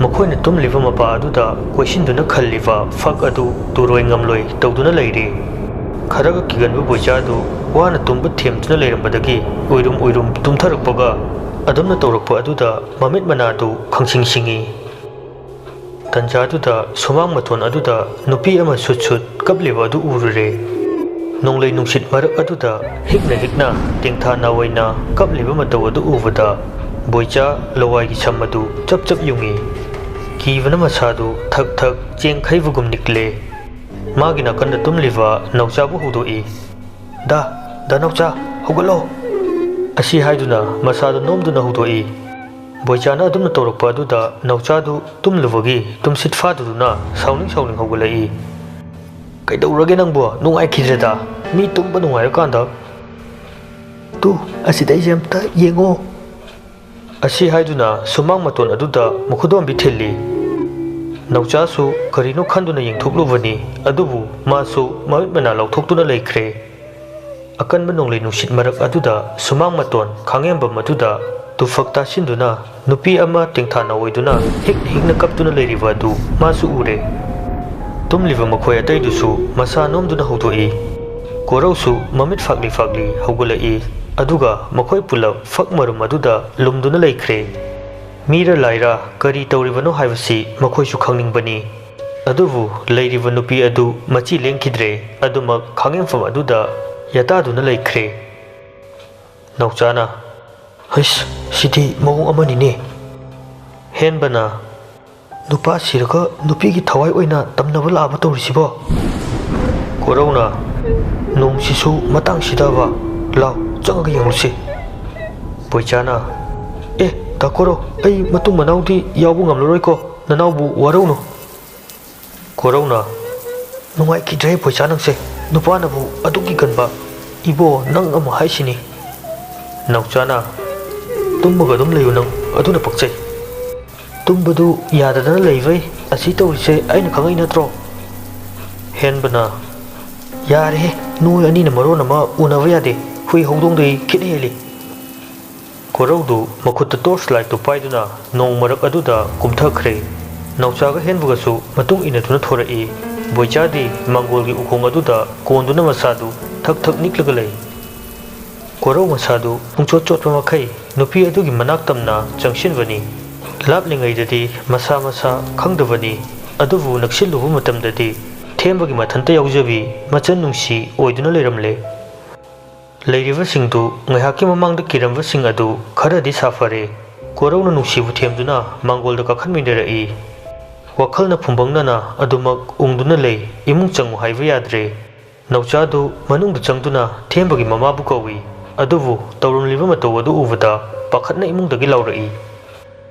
ꯃꯈꯣꯏꯅ ꯇꯨꯝꯂꯤꯕ ꯃꯄꯥ ꯑꯗꯨꯗ ꯀꯣꯏꯁꯤꯟꯗꯨꯅ ꯈꯜꯂꯤꯕ ꯐꯛ ꯑꯗꯨ ꯇꯨꯔꯣꯏ ꯉꯝꯂꯣꯏ ꯇꯧꯗꯨꯅ ꯂꯩꯔꯤ꯫ ꯈꯔꯒ ꯀꯤꯒꯟꯕ ꯕꯣꯏꯆꯥꯗꯨ ꯋꯥꯅ ꯇꯨꯝꯕ ꯊꯦꯝꯗꯨꯅ ꯂꯩꯔꯝꯕꯗꯒꯤ ꯎꯏꯔꯨꯝ ꯎꯏꯔꯨꯝ ꯇꯨꯝꯊꯔꯛꯄꯒ ꯑꯗꯨꯝꯅ ꯇꯧꯔꯛꯄ ꯑꯗꯨꯗ ꯃꯃꯤꯠ ꯃꯅꯥꯗꯨ ꯈꯪꯁꯤꯡ ꯁꯤꯡꯏ꯫ ꯇꯟꯖꯥꯗꯨꯗ ꯁꯨꯃꯥꯡ ꯃꯇꯣꯟ ꯑꯗꯨꯗ ꯅꯨꯄꯤ ꯑꯃ ꯁꯨꯠ ꯁꯨꯠ ꯀꯞꯂꯤꯕ ꯑꯗꯨ ꯎꯔꯨꯔꯦ꯫ ꯅꯣꯡꯂꯩ ꯅꯨꯡꯁꯤꯠ ꯃꯔꯛ ꯑꯗꯨꯗ ꯍꯤꯛꯅ ꯍꯤꯛꯅ ꯇꯦꯡꯊꯥ ꯅꯥꯑꯣꯏꯅ ꯀꯞꯂꯤꯕ ꯃꯇꯧ ꯑꯗꯨ ꯎꯕꯗ ꯕꯣꯏꯆꯥ ꯂꯋꯥꯏꯒꯤ ꯁꯝ ꯑꯗꯨ ꯆꯞ ꯆꯞ ꯌꯨꯡꯏ꯫ ꯀꯤꯕꯅ ꯃꯁꯥꯗꯨ ꯊꯛ ꯊꯛ ꯆꯦꯡ ꯈꯩꯕꯒꯨꯝ ꯅꯤꯛꯂꯦ꯫ ꯃꯥꯒꯤ ꯅꯥꯀꯟꯗ ꯇꯨꯝꯂꯤꯕ ꯅꯥꯎꯆꯥꯕꯨ ꯍꯧꯗꯣꯛꯏ꯫ "ꯗꯥ, ꯗꯥ ꯅꯥꯎꯆꯥ, ꯍꯧꯒꯠꯂꯣ!" ꯑꯁꯤ ꯍꯥꯏꯗꯨꯅ ꯃꯁꯥꯗꯨ ꯅꯣꯝꯗꯨꯅ ꯍꯧꯗꯣꯛꯏ꯫ ꯕꯣꯏꯆꯥꯅ ꯑꯗꯨꯝꯅ ꯇꯧꯔꯛꯄ ꯑꯗꯨꯗ ꯅꯥꯎꯆꯥꯗꯨ ꯇꯨꯝꯂꯨꯕꯒꯤ ꯇꯨꯝꯁꯤꯠ ꯐꯥꯗꯗꯨꯅ ꯁꯥꯎꯅꯤꯡ ꯁꯥꯎꯅꯤꯡ ꯍꯧꯒꯠꯂꯛꯏ꯫ "ꯀꯩꯗꯧꯔꯒꯦ ꯅꯪꯕꯣ? ꯅꯨꯡꯉꯥꯏꯈꯤꯗ꯭ꯔꯦꯗ꯫ ꯃꯤ ꯇꯨꯝꯕ ꯅꯨꯡꯉꯥꯏꯔꯀꯥꯟꯗ꯫ ꯇꯨ, ꯑꯁꯤꯗ ꯑꯩꯁꯦ ꯑꯝꯇ ꯌꯦꯡꯉꯣ꯫" ꯑꯁꯤ ꯍꯥꯏꯗꯨꯅ ꯁꯨꯃꯥꯡ ꯃꯇꯣꯟ ꯑꯗꯨꯗ ꯃꯈꯨꯗꯣꯝꯕꯤ ꯊꯤꯜꯂꯤ꯫ ꯅꯧꯆꯥꯁꯨ ꯀꯔꯤꯅꯣ ꯈꯟꯗꯨꯅ ꯌꯦꯡꯊꯣꯛꯂꯨꯕꯅꯤ, ꯑꯗꯨꯕꯨ ꯃꯥꯁꯨ ꯃꯃꯤꯠ ꯃꯅꯥ ꯂꯥꯎꯊꯣꯛꯇꯨꯅ ꯂꯩꯈ꯭ꯔꯦ꯫ ꯑꯀꯟꯕ ꯅꯣꯡꯂꯩ ꯅꯨꯡꯁꯤꯠ ꯃꯔꯛ ꯑꯗꯨꯗ ꯁꯨꯃꯥꯡ ꯃꯇꯣꯟ ꯈꯥꯡꯉꯦꯝꯕꯝ ꯑꯗꯨꯗ ꯇꯨꯐꯛ ꯇꯥꯁꯤꯟꯗꯨꯅ ꯅꯨꯄꯤ ꯑꯃ ꯇꯦꯡꯊꯥ ꯅꯥꯑꯣꯏꯗꯨꯅ ꯍꯤꯛ ꯍꯤꯛꯅ ꯀꯞꯇꯨꯅ ꯂꯩꯔꯤꯕ ꯑꯗꯨ ꯃꯥꯁꯨ ꯎꯔꯦ꯫ ꯇꯨꯝꯂꯤꯕ ꯃꯈꯣꯏ ꯑꯇꯩꯗꯨꯁꯨ ꯃꯁꯥ ꯅꯣꯝꯗꯨꯅ ꯍꯧꯗꯣꯛꯏ꯫ ꯀꯣꯔꯧꯁꯨ ꯃꯃꯤꯠ ꯐꯥꯛꯂꯤ ꯐꯥꯛꯂꯤ ꯍꯧꯒꯠꯂꯛꯏ, ꯑꯗꯨꯒ ꯃꯈꯣꯏ ꯄꯨꯂꯞ ꯐꯛ ꯃꯔꯨꯝ ꯑꯗꯨꯗ ꯂꯨꯝꯗꯨꯅ ꯂꯩꯈ꯭ꯔꯦ꯫ ꯃꯤꯔ ꯂꯥꯏꯔ ꯀꯔꯤ ꯇꯧꯔꯤꯕꯅꯣ ꯍꯥꯏꯕꯁꯤ ꯃꯈꯣꯏꯁꯨ ꯈꯪꯅꯤꯡꯕꯅꯤ꯫ ꯑꯗꯨꯕꯨ ꯂꯩꯔꯤꯕ ꯅꯨꯄꯤ ꯑꯗꯨ ꯃꯆꯤ ꯂꯦꯡꯈꯤꯗ꯭ꯔꯦ, ꯑꯗꯨꯃꯛ ꯈꯥꯡꯉꯦꯝꯐꯝ ꯑꯗꯨꯗ ꯌꯥꯇꯥꯗꯨꯅ ꯂꯩꯈ꯭ꯔꯦ꯫ ꯅꯧꯆꯥꯅ, "ꯍꯩꯁ, ꯁꯤꯗꯤ ꯃꯑꯣꯡ ꯑꯃꯅꯤꯅꯦ!" ꯍꯦꯟꯕꯅ, "ꯅꯨꯄꯥ ꯁꯤꯔꯒ ꯅꯨꯄꯤꯒꯤ ꯊꯋꯥꯏ ꯑꯣꯏꯅ ꯇꯝꯅꯕ ꯂꯥꯛꯑꯕ ꯇꯧꯔꯤꯁꯤꯕꯣ?" ꯀꯣꯔꯧꯅ, "ꯅꯣꯡꯁꯤꯁꯨ ꯃꯇꯥꯡꯁꯤꯗꯕ, ꯂꯥꯎ, ꯆꯪꯉꯒ ꯌꯦꯡꯂꯨꯁꯤ꯫" ꯕꯣꯏꯆꯥꯅ, "ꯑꯦ, ꯗꯥ ꯀꯣꯔꯧ, ꯑꯩ ꯃꯇꯨꯡ ꯃꯅꯥꯎꯗꯤ ꯌꯥꯎꯕ ꯉꯝꯂꯔꯣꯏꯀꯣ, ꯅꯅꯥꯎꯕꯨ ꯋꯥꯔꯧꯅꯨ꯫" ꯀꯣꯔꯧꯅ, "ꯅꯨꯡꯉꯥꯏꯈꯤꯗ꯭ꯔꯦ ꯕꯣꯏꯆꯥ ꯅꯪꯁꯦ, ꯅꯨꯄꯥꯅꯕꯨ ꯑꯗꯨꯛ ꯀꯤꯒꯟꯕ꯫ ꯏꯕꯣ, ꯅꯪ ꯑꯃꯨꯛ ꯍꯥꯏꯁꯤꯅꯤ꯫" ꯅꯥꯎꯆꯥꯅ, "ꯇꯨꯝꯃꯒ ꯑꯗꯨꯝ ꯂꯩꯌꯨ ꯅꯪ, ꯑꯗꯨꯅ ꯄꯛꯆꯩ꯫" "ꯇꯨꯝꯕꯗꯨ ꯌꯥꯗꯗꯅ ꯂꯩꯕꯩ ꯑꯁꯤ ꯇꯧꯔꯤꯁꯦ ꯑꯩꯅ ꯈꯪꯉꯛꯏ ꯅꯠꯇ꯭ꯔꯣ?" ꯍꯦꯟꯕꯅ, "ꯌꯥꯔꯦꯍꯦ, ꯅꯣꯏ ꯑꯅꯤꯅ ꯃꯔꯣꯟ ꯑꯃ ꯎꯅꯕ ꯌꯥꯗꯦ, ꯍꯨꯏ ꯍꯧꯗꯣꯡꯗꯒꯤ ꯈꯦꯠꯅ ꯍꯦꯜꯂꯤ꯫" ꯀꯣꯔꯧꯗꯨ ꯃꯈꯨꯠꯇ ꯇꯣꯔꯆ ꯂꯥꯏꯠꯇꯨ ꯄꯥꯏꯗꯨꯅ ꯅꯣꯡ ꯃꯔꯛ ꯑꯗꯨꯗ ꯀꯨꯝꯊꯈ꯭ꯔꯦ꯫ ꯅꯥꯎꯆꯥꯒ ꯍꯦꯟꯕꯒꯁꯨ ꯃꯇꯨꯡ ꯏꯟꯅꯗꯨꯅ ꯊꯣꯔꯛꯏ꯫ ꯕꯣꯏꯆꯥꯗꯤ ꯃꯥꯡꯒꯣꯜꯒꯤ ꯎꯈꯣꯡ ꯑꯗꯨꯗ ꯀꯣꯟꯗꯨꯅ ꯃꯁꯥꯗꯨ ꯊꯛ ꯊꯛ ꯅꯤꯛꯂꯒ ꯂꯩ꯫ ꯀꯣꯔꯧ ꯃꯁꯥꯗꯨ ꯄꯨꯡꯆꯣꯠ ꯆꯣꯠꯄ ꯃꯈꯩ ꯅꯨꯄꯤ ꯑꯗꯨꯒꯤ ꯃꯅꯥꯛ ꯇꯝꯅ ꯆꯪꯁꯤꯟꯕꯅꯤ꯫ ꯂꯥꯞꯂꯤꯉꯩꯗꯗꯤ ꯃꯁꯥ ꯃꯁꯥ ꯈꯪꯗꯕꯅꯤ, ꯑꯗꯨꯕꯨ ꯅꯛꯁꯤꯜꯂꯨꯕ ꯃꯇꯝꯗꯗꯤ ꯊꯦꯝꯕꯒꯤ ꯃꯊꯟꯇ ꯌꯥꯎꯖꯕꯤ ꯃꯆꯟ ꯅꯨꯡꯁꯤ ꯑꯣꯏꯗꯨꯅ ꯂꯩꯔꯝꯂꯦ꯫ ꯂꯩꯔꯤꯕꯁꯤꯡꯗꯨ ꯉꯥꯏꯍꯥꯛꯀꯤ ꯃꯃꯥꯡꯗ ꯀꯤꯔꯝꯕꯁꯤꯡ ꯑꯗꯨ ꯈꯔꯗꯤ ꯁꯥꯐꯔꯦ꯫ ꯀꯣꯔꯧꯅ ꯅꯨꯡꯁꯤꯕꯨ ꯊꯦꯝꯗꯨꯅ ꯃꯥꯡꯒꯣꯜꯗ ꯀꯥꯈꯠꯃꯤꯟꯅꯔꯛꯏ꯫ ꯋꯥꯈꯜꯅ ꯐꯨꯝꯕꯪꯅꯅ ꯑꯗꯨꯃꯛ ꯎꯪꯗꯨꯅ ꯂꯩ꯫ ꯏꯃꯨꯡ ꯆꯪꯉꯨ ꯍꯥꯏꯕ ꯌꯥꯗ꯭ꯔꯦ꯫ ꯅꯧꯆꯥꯗꯨ ꯃꯅꯨꯡꯗ ꯆꯪꯗꯨꯅ ꯊꯦꯝꯕꯒꯤ ꯃꯃꯥꯕꯨ ꯀꯧꯏ꯫ ꯑꯗꯨꯕꯨ ꯇꯧꯔꯝꯂꯤꯕ ꯃꯇꯧ ꯑꯗꯨ ꯎꯕꯗ ꯄꯥꯈꯠꯅ ꯏꯃꯨꯡꯗꯒꯤ ꯂꯥꯎꯔꯛꯏ꯫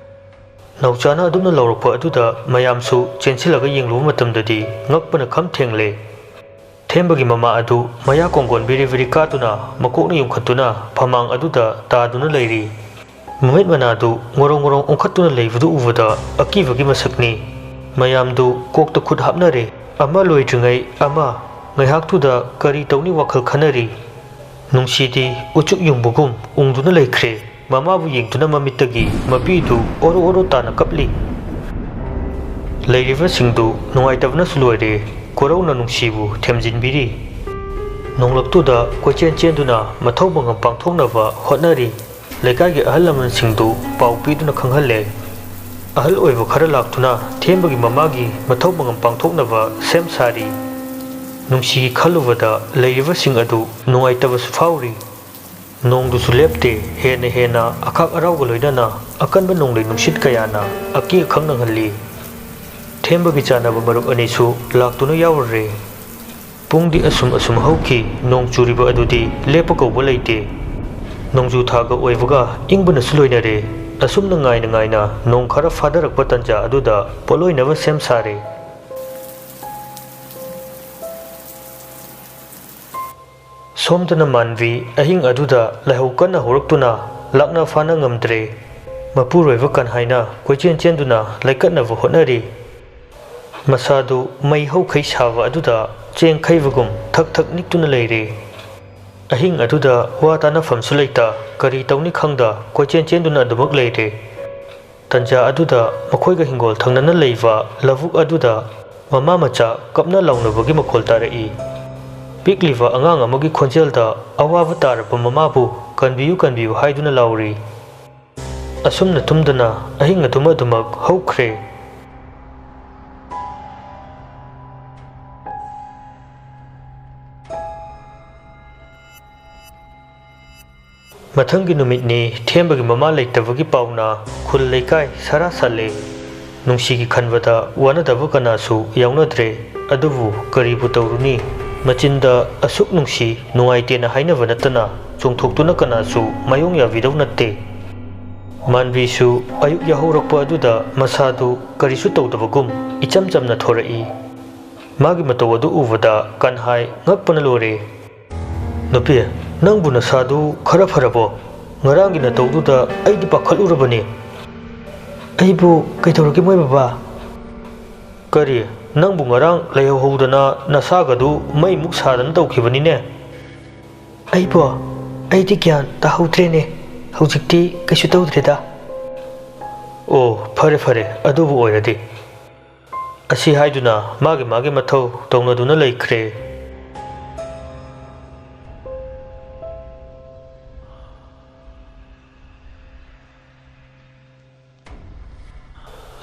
ꯅꯧꯆꯥꯅ ꯑꯗꯨꯝꯅ ꯂꯧꯔꯛꯄ ꯑꯗꯨꯗ ꯃꯌꯥꯝꯁꯨ ꯆꯦꯟꯁꯤꯜꯂꯒ ꯌꯦꯡꯂꯨꯕ ꯃꯇꯝꯗꯗꯤ ꯉꯛꯄꯅ ꯈꯝ ꯊꯦꯡꯂꯦ꯫ ꯊꯦꯝꯕꯒꯤ ꯃꯃꯥ ꯑꯗꯨ ꯃꯌꯥ ꯀꯣꯡꯒꯣꯟ ꯕꯤꯔꯤ ꯕꯤꯔꯤ ꯀꯥꯗꯨꯅ ꯃꯀꯣꯛꯅ ꯌꯨꯡꯈꯠꯇꯨꯅ ꯐꯃꯥꯡ ꯑꯗꯨꯗ ꯇꯥꯗꯨꯅ ꯂꯩꯔꯤ꯫ ꯃꯃꯤꯠ ꯃꯅꯥꯗꯨ ꯉꯣꯔꯣꯡ ꯉꯣꯔꯣꯡ ꯑꯣꯟꯈꯠꯇꯨꯅ ꯂꯩꯕꯗꯨ ꯎꯕꯗ ꯑꯀꯤꯕꯒꯤ ꯃꯁꯛꯅꯤ꯫ ꯃꯌꯥꯝꯗꯨ ꯀꯣꯛꯇ ꯈꯨꯠ ꯍꯥꯞꯅꯔꯦ꯫ ꯑꯃ ꯂꯣꯏꯗ꯭ꯔꯤꯉꯩ ꯑꯃ꯫ ꯉꯥꯏꯍꯥꯛꯇꯨꯗ ꯀꯔꯤ ꯇꯧꯅꯤ ꯋꯥꯈꯜ ꯈꯟꯅꯔꯤ꯫ ꯅꯨꯡꯁꯤꯗꯤ ꯎꯆꯨꯛ ꯌꯨꯡꯕꯒꯨꯝ ꯎꯪꯗꯨꯅ ꯂꯩꯈ꯭ꯔꯦ꯫ ꯃꯃꯥꯕꯨ ꯌꯦꯡꯗꯨꯅ ꯃꯃꯤꯠꯇꯒꯤ ꯃꯄꯤꯗꯨ ꯑꯣꯔꯣ ꯑꯣꯔꯣ ꯇꯥꯅ ꯀꯞꯂꯤ꯫ ꯂꯩꯔꯤꯕꯁꯤꯡꯗꯨ ꯅꯨꯡꯉꯥꯏꯇꯕꯅꯁꯨ ꯂꯣꯏꯔꯦ꯫ ꯀꯣꯔꯧꯅ ꯅꯨꯡꯁꯤꯕꯨ ꯊꯦꯝꯖꯤꯟꯕꯤꯔꯤ꯫ ꯅꯣꯡꯂꯛꯇꯨꯗ ꯀꯣꯏꯆꯦꯟ ꯆꯦꯟꯗꯨꯅ ꯃꯊꯧ ꯃꯉꯝ ꯄꯥꯡꯊꯣꯛꯅꯕ ꯍꯣꯠꯅꯔꯤ꯫ ꯂꯩꯀꯥꯏꯒꯤ ꯑꯍꯜ ꯂꯃꯟꯁꯤꯡꯗꯨ ꯄꯥꯎ ꯄꯤꯗꯨꯅ ꯈꯪꯍꯜꯂꯦ꯫ ꯑꯍꯜ ꯑꯣꯏꯕ ꯈꯔ ꯂꯥꯛꯇꯨꯅ ꯊꯦꯝꯕꯒꯤ ꯃꯃꯥꯒꯤ ꯃꯊꯧ ꯃꯉꯝ ꯄꯥꯡꯊꯣꯛꯅꯕ ꯁꯦꯝ ꯁꯥꯔꯤ꯫ ꯅꯨꯡꯁꯤꯒꯤ ꯈꯜꯂꯨꯕꯗ ꯂꯩꯔꯤꯕꯁꯤꯡ ꯑꯗꯨ ꯅꯨꯡꯉꯥꯏꯇꯕꯁꯨ ꯐꯥꯎꯔꯤ꯫ ꯅꯣꯡꯗꯨꯁꯨ ꯂꯦꯞꯇꯦ꯫ ꯍꯦꯟꯅ ꯍꯦꯟꯅ ꯑꯈꯥꯛ ꯑꯔꯥꯎꯒ ꯂꯣꯏꯅꯅ ꯑꯀꯟꯕ ꯅꯣꯡꯂꯩ ꯅꯨꯡꯁꯤꯠ ꯀꯌꯥꯅ ꯑꯀꯤ ꯑꯈꯪ ꯅꯪꯍꯜꯂꯤ꯫ ꯊꯦꯝꯕꯒꯤ ꯆꯥꯟꯅꯕ ꯃꯔꯨꯞ ꯑꯅꯤꯁꯨ ꯂꯥꯛꯇꯨꯅ ꯌꯥꯎꯔꯨꯔꯦ꯫ ꯄꯨꯡꯗꯤ ꯑꯁꯨꯝ ꯑꯁꯨꯝ ꯍꯧꯈꯤ꯫ ꯅꯣꯡ ꯆꯨꯔꯤꯕ ꯑꯗꯨꯗꯤ ꯂꯦꯞꯄ ꯀꯧꯕ ꯂꯩꯇꯦ꯫ ꯅꯣꯡꯖꯨ ꯊꯥꯒ ꯑꯣꯏꯕꯒ ꯏꯪꯕꯅꯁꯨ ꯂꯣꯏꯅꯔꯦ꯫ ꯑꯁꯨꯝꯅ ꯉꯥꯏꯅ ꯉꯥꯏꯅ ꯅꯣꯡ ꯈꯔ ꯐꯥꯗꯔꯛꯄ ꯇꯟꯖꯥ ꯑꯗꯨꯗ ꯄꯣꯠꯂꯣꯏꯅꯕ ꯁꯦꯝ ꯁꯥꯔꯦ꯫ ꯁꯣꯝꯗꯅ ꯃꯥꯟꯕꯤ ꯑꯍꯤꯡ ꯑꯗꯨꯗ ꯂꯥꯏꯍꯧ ꯀꯟꯅ ꯍꯧꯔꯛꯇꯨꯅ ꯂꯥꯛꯅ ꯐꯥꯅ ꯉꯝꯗ꯭ꯔꯦ꯫ ꯃꯄꯨꯔꯣꯏꯕ ꯀꯟꯍꯥꯏꯅ ꯀꯣꯏꯆꯦꯟ ꯆꯦꯟꯗꯨꯅ ꯂꯩꯀꯠꯅꯕ ꯍꯣꯠꯅꯔꯤ꯫ ꯃꯁꯥꯗꯨ ꯃꯩ ꯍꯧꯈꯩ ꯁꯥꯕ ꯑꯗꯨꯗ ꯆꯦꯡ ꯈꯩꯕꯒꯨꯝ ꯊꯛ ꯊꯛ ꯅꯤꯛꯇꯨꯅ ꯂꯩꯔꯦ꯫ ꯑꯍꯤꯡ ꯑꯗꯨꯗ ꯋꯥ ꯇꯥꯅꯐꯝꯁꯨ ꯂꯩꯇ ꯀꯔꯤ ꯇꯧꯅꯤ ꯈꯪꯗ ꯀꯣꯏꯆꯦꯟ ꯆꯦꯟꯗꯨꯅ ꯑꯗꯨꯃꯛ ꯂꯩꯔꯦ꯫ ꯇꯟꯖꯥ ꯑꯗꯨꯗ ꯃꯈꯣꯏꯒ ꯍꯤꯡꯒꯣꯜ ꯊꯪꯅꯅ ꯂꯩꯕ ꯂꯧꯕꯨꯛ ꯑꯗꯨꯗ ꯃꯃꯥ ꯃꯆꯥ ꯀꯞꯅ ꯂꯥꯎꯅꯕꯒꯤ ꯃꯈꯣꯜ ꯇꯥꯔꯛꯏ꯫ ꯄꯤꯛꯂꯤꯕ ꯑꯉꯥꯡ ꯑꯃꯒꯤ ꯈꯣꯟꯖꯦꯜꯗ ꯑꯋꯥꯕ ꯇꯥꯔꯕ ꯃꯃꯥꯕꯨ "ꯀꯟꯕꯤꯌꯨ, ꯀꯟꯕꯤꯌꯨ" ꯍꯥꯏꯗꯨꯅ ꯂꯥꯎꯔꯤ꯫ ꯑꯁꯨꯝꯅ ꯇꯨꯝꯗꯅ ꯑꯍꯤꯡ ꯑꯗꯨꯃ ꯑꯗꯨꯃꯛ ꯍꯧꯈ꯭ꯔꯦ꯫ ꯃꯊꯪꯒꯤ ꯅꯨꯃꯤꯠꯅꯤ꯫ ꯊꯦꯝꯕꯒꯤ ꯃꯃꯥ ꯂꯩꯇꯕꯒꯤ ꯄꯥꯎꯅ ꯈꯨꯜ ꯂꯩꯀꯥꯏ ꯁꯥꯔꯥ ꯁꯥꯠꯂꯦ꯫ ꯅꯨꯡꯁꯤꯒꯤ ꯈꯟꯕꯗ ꯋꯥꯅꯗꯕ ꯀꯅꯥꯁꯨ ꯌꯥꯎꯅꯗ꯭ꯔꯦ꯫ ꯑꯗꯨꯕꯨ ꯀꯔꯤꯕꯨ ꯇꯧꯔꯨꯅꯤ? ꯃꯆꯤꯟꯗ ꯑꯁꯨꯛ ꯅꯨꯡꯁꯤ, ꯅꯨꯡꯉꯥꯏꯇꯦꯅ ꯍꯥꯏꯅꯕ ꯅꯠꯇꯅ ꯆꯣꯡꯊꯣꯛꯇꯨꯅ ꯀꯅꯥꯁꯨ ꯃꯥꯌꯣꯡ ꯌꯥꯕꯤꯗꯧ ꯅꯠꯇꯦ꯫ ꯃꯥꯟꯕꯤꯁꯨ ꯑꯌꯨꯛ ꯌꯥꯍꯧꯔꯛꯄ ꯑꯗꯨꯗ ꯃꯁꯥꯗꯨ ꯀꯔꯤꯁꯨ ꯇꯧꯗꯕꯒꯨꯝ ꯏꯆꯝ ꯆꯝꯅ ꯊꯣꯔꯛꯏ꯫ ꯃꯥꯒꯤ ꯃꯇꯧ ꯑꯗꯨ ꯎꯕꯗ ꯀꯟꯍꯥꯏ ꯉꯛꯄꯅ ꯂꯣꯏꯔꯦ꯫ "ꯅꯨꯄꯤ, ꯅꯪꯕꯨ ꯅꯁꯥꯗꯨ ꯈꯔ ꯐꯔꯕꯣ? ꯉꯔꯥꯡꯒꯤ ꯅꯇꯧꯗꯨꯗ ꯑꯩꯗꯤ ꯄꯥꯈꯠꯂꯨꯔꯕꯅꯤ꯫ ꯑꯩꯕꯨ ꯀꯩꯗꯧꯔꯒꯦ ꯃꯣꯏ ꯕꯕꯥ? ꯀꯔꯤ? ꯅꯪꯕꯨ ꯉꯔꯥꯡ ꯂꯩꯍꯧꯍꯧꯗꯅ ꯅꯁꯥꯒꯗꯨ ꯃꯩꯃꯨꯛ ꯁꯥꯗꯅ ꯇꯧꯈꯤꯕꯅꯤꯅꯦ꯫ ꯑꯩꯕꯣ? ꯑꯩꯗꯤ ꯒ꯭ꯌꯥꯟ ꯇꯥꯍꯧꯗ꯭ꯔꯦꯅꯦ꯫ ꯍꯧꯖꯤꯛꯇꯤ ꯀꯩꯁꯨ ꯇꯧꯗ꯭ꯔꯦꯗ꯫ ꯑꯣ, ꯐꯔꯦ ꯐꯔꯦ, ꯑꯗꯨꯕꯨ ꯑꯣꯏꯔꯗꯤ꯫ ꯑꯁꯤ ꯍꯥꯏꯗꯨꯅ ꯃꯥꯒꯤ ꯃꯥꯒꯤ ꯃꯊꯧ ꯇꯧꯅꯗꯨꯅ ꯂꯩꯈ꯭ꯔꯦ꯫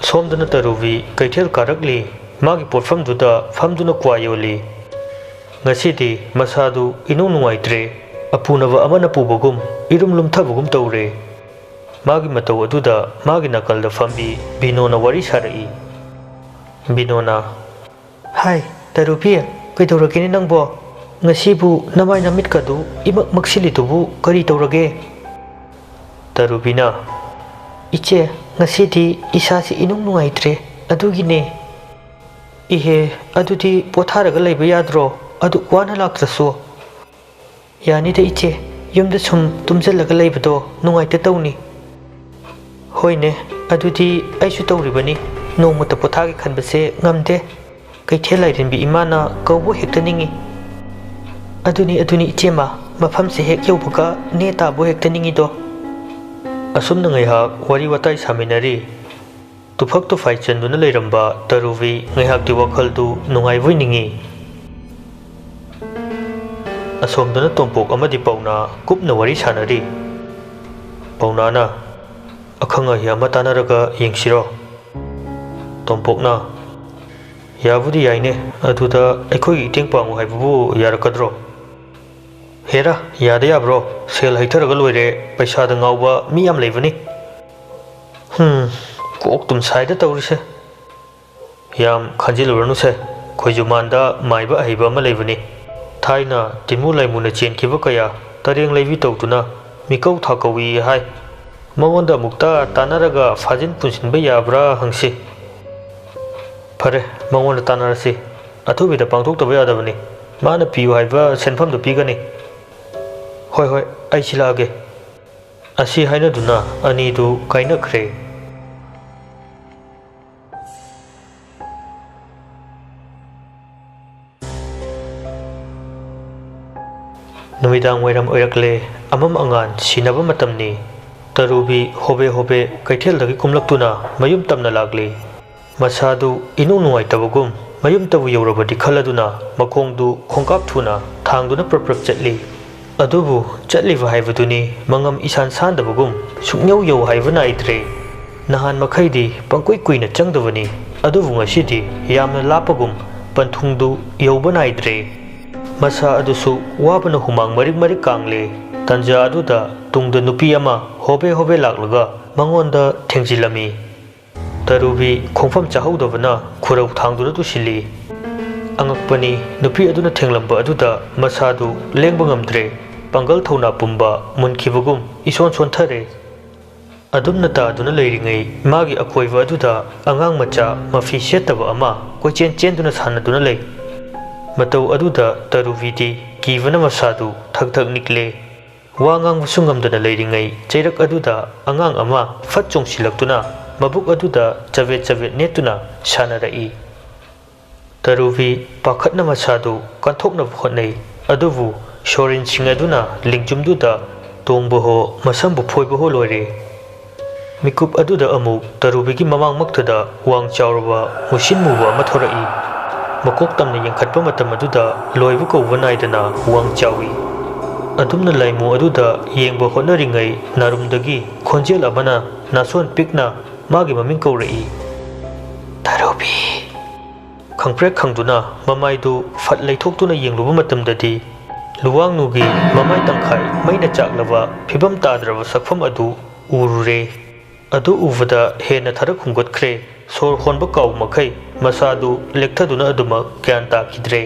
ꯁꯣꯝꯗꯅ ꯇꯔꯨꯕꯤ ꯀꯩꯊꯦꯜ ꯀꯥꯔꯛꯂꯤ꯫ ꯃꯥꯒꯤ ꯄꯣꯠꯐꯝꯗꯨꯗ ꯐꯝꯗꯨꯅ ꯀ꯭ꯋꯥ ꯌꯣꯜꯂꯤ꯫ ꯉꯁꯤꯗꯤ ꯃꯁꯥꯗꯨ ꯏꯅꯨꯡ ꯅꯨꯡꯉꯥꯏꯇ꯭ꯔꯦ꯫ ꯑꯄꯨꯅꯕ ꯑꯃꯅ ꯄꯨꯕꯒꯨꯝ, ꯏꯔꯨꯝ ꯂꯨꯝꯊꯕꯒꯨꯝ ꯇꯧꯔꯦ꯫ ꯃꯥꯒꯤ ꯃꯇꯧ ꯑꯗꯨꯗ ꯃꯥꯒꯤ ꯅꯥꯀꯜꯗ ꯐꯝꯕꯤ ꯕꯤꯅꯣꯅ ꯋꯥꯔꯤ ꯁꯥꯔꯛꯏ꯫ ꯕꯤꯅꯣꯅ, ꯍꯥꯏ, ꯇꯔꯨꯕꯤ, ꯀꯩꯗꯧꯔꯒꯦꯅꯦ ꯅꯪꯕꯣ? ꯉꯁꯤꯕꯨ ꯅꯃꯥꯏ ꯅꯃꯤꯠꯀꯗꯨ ꯏꯃꯛ ꯃꯛꯁꯤꯜꯂꯤꯗꯨꯕꯨ ꯀꯔꯤ ꯇꯧꯔꯒꯦ? ꯇꯔꯨꯕꯤꯅ, ꯏꯆꯦ, ꯉꯁꯤꯗꯤ ꯏꯁꯥꯁꯤ ꯏꯅꯨꯡ ꯅꯨꯡꯉꯥꯏꯇ꯭ꯔꯦ, ꯑꯗꯨꯒꯤꯅꯦ꯫ ꯏꯍꯦ, ꯑꯗꯨꯗꯤ ꯄꯣꯊꯥꯔꯒ ꯂꯩꯕ ꯌꯥꯗ꯭ꯔꯣ? ꯑꯗꯨꯛ ꯋꯥꯅ ꯂꯥꯛꯇ꯭ꯔꯁꯨ꯫ ꯌꯥꯅꯤꯗ ꯏꯆꯦ, ꯌꯨꯝꯗ ꯁꯨꯝ ꯇꯨꯝꯖꯜꯂꯒ ꯂꯩꯕꯗꯣ ꯅꯨꯡꯉꯥꯏꯇ ꯇꯧꯅꯤ꯫ ꯍꯣꯏꯅꯦ, ꯑꯗꯨꯗꯤ ꯑꯩꯁꯨ ꯇꯧꯔꯤꯕꯅꯤ, ꯅꯣꯡꯃꯇ ꯄꯣꯊꯥꯒꯦ ꯈꯟꯕꯁꯦ ꯉꯝꯗꯦ꯫ ꯀꯩꯊꯦꯜ ꯂꯥꯏꯔꯦꯝꯕꯤ ꯏꯃꯥꯅ ꯀꯧꯕ ꯍꯦꯛꯇ ꯅꯤꯡꯏ꯫ ꯑꯗꯨꯅꯤ, ꯑꯗꯨꯅꯤ ꯏꯆꯦꯃ, ꯃꯐꯝꯁꯦ ꯍꯦꯛ ꯌꯧꯕꯒ ꯅꯦ ꯇꯥꯕ ꯍꯦꯛꯇ ꯅꯤꯡꯏꯗꯣ꯫ ꯑꯁꯨꯝꯅ ꯉꯥꯏꯍꯥꯛ ꯋꯥꯔꯤ ꯋꯥꯇꯥꯏ ꯁꯥꯃꯤꯟꯅꯔꯤ꯫ ꯇꯨꯐꯛ ꯇꯨꯐꯥꯏ ꯆꯟꯗꯨꯅ ꯂꯩꯔꯝꯕ ꯇꯔꯨꯕꯤ ꯉꯥꯏꯍꯥꯛꯇꯤ ꯋꯥꯈꯜꯗꯨ ꯅꯨꯡꯉꯥꯏꯕꯣꯏ ꯅꯤꯡꯏ꯫ ꯑꯁꯣꯝꯗꯅ ꯇꯣꯝꯄꯣꯛ ꯑꯃꯗꯤ ꯄꯥꯎꯅꯥ ꯀꯨꯞꯅ ꯋꯥꯔꯤ ꯁꯥꯅꯔꯤ꯫ ꯄꯥꯎꯅꯥꯅ, "ꯑꯈꯪ ꯑꯍꯩ ꯑꯃ ꯇꯥꯟꯅꯔꯒ ꯌꯦꯡꯁꯤꯔꯣ?" ꯇꯣꯝꯄꯣꯛꯅ, "ꯌꯥꯕꯨꯗꯤ ꯌꯥꯏꯅꯦ, ꯑꯗꯨꯗ ꯑꯩꯈꯣꯏꯒꯤ ꯏꯇꯦꯡ ꯄꯥꯡꯉꯨ ꯍꯥꯏꯕꯕꯨ ꯌꯥꯔꯛꯀꯗ꯭ꯔꯣ?" "ꯍꯦꯔꯥ, ꯌꯥꯗ ꯌꯥꯕ꯭ꯔꯣ? ꯁꯦꯜ ꯍꯩꯊꯔꯒ ꯂꯣꯏꯔꯦ, ꯄꯩꯁꯥꯗ ꯉꯥꯎꯕ ꯃꯤ ꯌꯥꯝ ꯂꯩꯕꯅꯤ꯫" "ꯍꯨꯝ, ꯀꯣꯛ ꯇꯨꯝ ꯁꯥꯏꯗ ꯇꯧꯔꯤꯁꯦ꯫" "ꯌꯥꯝ ꯈꯟꯖꯤꯜꯂꯨꯔꯅꯨꯁꯦ, ꯈꯣꯏꯖꯨꯃꯥꯟꯗ ꯃꯥꯏꯕ ꯑꯍꯩꯕ ꯑꯃ ꯂꯩꯕꯅꯤ꯫ ꯊꯥꯏꯅ ꯇꯤꯟꯃꯨ ꯂꯥꯏꯃꯨꯅ ꯆꯦꯟꯈꯤꯕ ꯀꯌꯥ ꯇꯔꯦꯡ ꯂꯩꯕꯤ ꯇꯧꯗꯨꯅ ꯃꯤꯀꯧ ꯊꯥꯀꯧꯏ ꯍꯥꯏ꯫ ꯃꯉꯣꯟꯗ ꯑꯃꯨꯛꯇ ꯇꯥꯟꯅꯔꯒ ꯐꯥꯖꯤꯟ ꯄꯨꯟꯁꯤꯟꯕ ꯌꯥꯕ꯭ꯔꯥ ꯍꯪꯁꯤ꯫ ꯐꯔꯦ, ꯃꯉꯣꯟꯗ ꯇꯥꯟꯅꯔꯁꯤ꯫ ꯑꯊꯨꯕꯤꯗ ꯄꯥꯡꯊꯣꯛꯇꯕ ꯌꯥꯗꯕꯅꯤ꯫ ꯃꯥꯅ ꯄꯤꯌꯨ ꯍꯥꯏꯕ ꯁꯦꯟꯐꯝꯗꯨ ꯄꯤꯒꯅꯤ꯫" "ꯍꯣꯏ, ꯍꯣꯏ, ꯑꯩ ꯁꯤꯜꯂꯛꯑꯒꯦ꯫" ꯑꯁꯤ ꯍꯥꯏꯅꯗꯨꯅ ꯑꯅꯤꯗꯨ ꯀꯥꯏꯅꯈ꯭ꯔꯦ꯫ ꯅꯨꯃꯤꯗꯥꯡ ꯋꯥꯏꯔꯝ ꯑꯣꯏꯔꯛꯂꯦ꯫ ꯑꯃꯝ ꯑꯉꯥꯟ ꯁꯤꯟꯅꯕ ꯃꯇꯝꯅꯤ꯫ ꯇꯔꯨꯕꯤ ꯍꯣꯕꯦ ꯍꯣꯕꯦ ꯀꯩꯊꯦꯜꯗꯒꯤ ꯀꯨꯝꯂꯛꯇꯨꯅ ꯃꯌꯨꯝ ꯇꯝꯅ ꯂꯥꯛꯂꯤ꯫ ꯃꯁꯥꯗꯨ ꯏꯅꯨꯡ ꯅꯨꯡꯉꯥꯏꯇꯕꯒꯨꯝ ꯃꯌꯨꯝꯇꯕꯨ ꯌꯧꯔꯕꯗꯤ ꯈꯜꯂꯗꯨꯅ ꯃꯈꯣꯡꯗꯨ ꯈꯣꯡꯀꯥꯞ ꯊꯨꯅ ꯊꯥꯡꯗꯨꯅ ꯄ꯭ꯔꯞ ꯄ꯭ꯔꯞ ꯆꯠꯂꯤ꯫ ꯑꯗꯨꯕꯨ ꯆꯠꯂꯤꯕ ꯍꯥꯏꯕꯗꯨꯅꯤ ꯃꯉꯝ ꯏꯁꯥꯟ ꯁꯥꯟꯗꯕꯒꯨꯝ ꯁꯨꯛꯌꯧ ꯌꯧ ꯍꯥꯏꯕ ꯅꯥꯏꯗ꯭ꯔꯦ꯫ ꯅꯍꯥꯟ ꯃꯈꯩꯗꯤ ꯄꯪꯀꯨꯏ ꯀꯨꯏꯅ ꯆꯪꯗꯕꯅꯤ, ꯑꯗꯨꯕꯨ ꯉꯁꯤꯗꯤ ꯌꯥꯝꯅ ꯂꯥꯞꯄꯒꯨꯝ ꯄꯟꯊꯨꯡꯗꯨ ꯌꯧꯕ ꯅꯥꯏꯗ꯭ꯔꯦ꯫ ꯃꯁꯥ ꯑꯗꯨꯁꯨ ꯋꯥꯕꯅ ꯍꯨꯃꯥꯡ ꯃꯔꯤꯛ ꯃꯔꯤꯛ ꯀꯥꯡꯂꯦ꯫ ꯇꯟꯖꯥ ꯑꯗꯨꯗ ꯇꯨꯡꯗ ꯅꯨꯄꯤ ꯑꯃ ꯍꯣꯕꯦ ꯍꯣꯕꯦ ꯂꯥꯛꯂꯒ ꯃꯉꯣꯟꯗ ꯊꯦꯡꯖꯤꯜꯂꯝꯃꯤ꯫ ꯇꯔꯨꯕꯤ ꯈꯣꯡꯐꯝ ꯆꯥꯍꯧꯗꯕꯅ ꯈꯨꯔꯧ ꯊꯥꯡꯗꯨꯅ ꯇꯨꯁꯤꯜꯂꯤ꯫ ꯑꯉꯛꯄꯅꯤ, ꯅꯨꯄꯤ ꯑꯗꯨꯅ ꯊꯦꯡꯂꯝꯕ ꯑꯗꯨꯗ ꯃꯁꯥꯗꯨ ꯂꯦꯡꯕ ꯉꯝꯗ꯭ꯔꯦ꯫ ꯄꯥꯡꯒꯜ ꯊꯧꯅꯥ ꯄꯨꯝꯕ ꯃꯨꯟꯈꯤꯕꯒꯨꯝ ꯏꯁꯣꯟ ꯁꯣꯟꯊꯔꯦ꯫ ꯑꯗꯨꯝꯅ ꯇꯥꯗꯨꯅ ꯂꯩꯔꯤꯉꯩ ꯃꯥꯒꯤ ꯑꯀꯣꯏꯕ ꯑꯗꯨꯗ ꯑꯉꯥꯡ ꯃꯆꯥ ꯃꯐꯤ ꯁꯦꯠꯇꯕ ꯑꯃ ꯀꯣꯏꯆꯦꯟ ꯆꯦꯟꯗꯨꯅ ꯁꯥꯟꯅꯗꯨꯅ ꯂꯩ꯫ ꯃꯇꯧ ꯑꯗꯨꯗ ꯇꯔꯨꯕꯤꯗꯤ ꯀꯤꯕꯅ ꯃꯁꯥꯗꯨ ꯊꯛ ꯊꯛ ꯅꯤꯛꯂꯦ꯫ ꯋꯥ ꯉꯥꯡꯕꯁꯨ ꯉꯝꯗꯅ ꯂꯩꯔꯤꯉꯩ ꯆꯩꯔꯛ ꯑꯗꯨꯗ ꯑꯉꯥꯡ ꯑꯃ ꯐꯠ ꯆꯣꯡꯁꯤꯜꯂꯛꯇꯨꯅ ꯃꯕꯨꯛ ꯑꯗꯨꯗ ꯆꯕꯦꯠ ꯆꯕꯦꯠ ꯅꯦꯠꯇꯨꯅ ꯁꯥꯟꯅꯔꯛꯏ꯫ ꯇꯔꯨꯕꯤ ꯄꯥꯈꯠꯅ ꯃꯁꯥꯗꯨ ꯀꯟꯊꯣꯛꯅꯕ ꯍꯣꯠꯅꯩ, ꯑꯗꯨꯕꯨ ꯁꯣꯔꯤꯟꯁꯤꯡ ꯑꯗꯨꯅ ꯂꯤꯡꯖꯨꯝꯗꯨꯗ ꯇꯣꯡꯕ ꯍꯣ ꯃꯁꯝꯕꯨ ꯐꯣꯏꯕ ꯍꯣ ꯂꯣꯏꯔꯦ꯫ ꯃꯤꯀꯨꯞ ꯑꯗꯨꯗ ꯑꯃꯨꯛ ꯇꯔꯨꯕꯤꯒꯤ ꯃꯃꯥꯡꯃꯛꯇꯗ ꯋꯥꯡ ꯆꯥꯎꯔꯕ ꯃꯨꯁꯤꯟ ꯃꯨꯕ ꯑꯃ ꯊꯣꯔꯛꯏ꯫ ꯃꯀꯣꯛ ꯇꯝꯅ ꯌꯦꯡꯈꯠꯄ ꯃꯇꯝ ꯑꯗꯨꯗ ꯂꯣꯏꯕ ꯀꯧꯕ ꯅꯥꯏꯗꯅ ꯋꯥꯡ ꯆꯥꯎꯏ꯫ ꯑꯗꯨꯝꯅ ꯂꯥꯏꯃꯨ ꯑꯗꯨꯗ ꯌꯦꯡꯕ ꯍꯣꯠꯅꯔꯤꯉꯩ ꯅꯥꯔꯨꯝꯗꯒꯤ ꯈꯣꯟꯖꯦꯜ ꯑꯃꯅ ꯅꯥꯁꯣꯟ ꯄꯤꯛꯅ ꯃꯥꯒꯤ ꯃꯃꯤꯡ ꯀꯧꯔꯛꯏ꯫ "ꯇꯔꯨꯕꯤ!" ꯈꯪꯄ꯭ꯔꯦꯛ ꯈꯪꯗꯨꯅ ꯃꯃꯥꯏꯗꯨ ꯐꯠ ꯂꯩꯊꯣꯛꯇꯨꯅ ꯌꯦꯡꯂꯨꯕ ꯃꯇꯝꯗꯗꯤ ꯂꯨꯋꯥꯡꯅꯨꯒꯤ ꯃꯃꯥꯏ ꯇꯪꯈꯥꯏ ꯃꯩꯅ ꯆꯥꯛꯂꯕ ꯐꯤꯕꯝ ꯇꯥꯗ꯭ꯔꯕ ꯁꯛꯐꯝ ꯑꯗꯨ ꯎꯔꯨꯔꯦ꯫ ꯑꯗꯨ ꯎꯕꯗ ꯍꯦꯟꯅ ꯊꯔꯛ ꯍꯨꯝꯒꯠꯈ꯭ꯔꯦ꯫ ꯁꯣꯔ ꯍꯣꯟꯕ ꯀꯥꯎ ꯃꯈꯩ ꯃꯁꯥꯗꯨ ꯂꯦꯛꯊꯗꯨꯅ ꯑꯗꯨꯃꯛ ꯒ꯭ꯌꯥꯟ ꯇꯥꯈꯤꯗ꯭ꯔꯦ꯫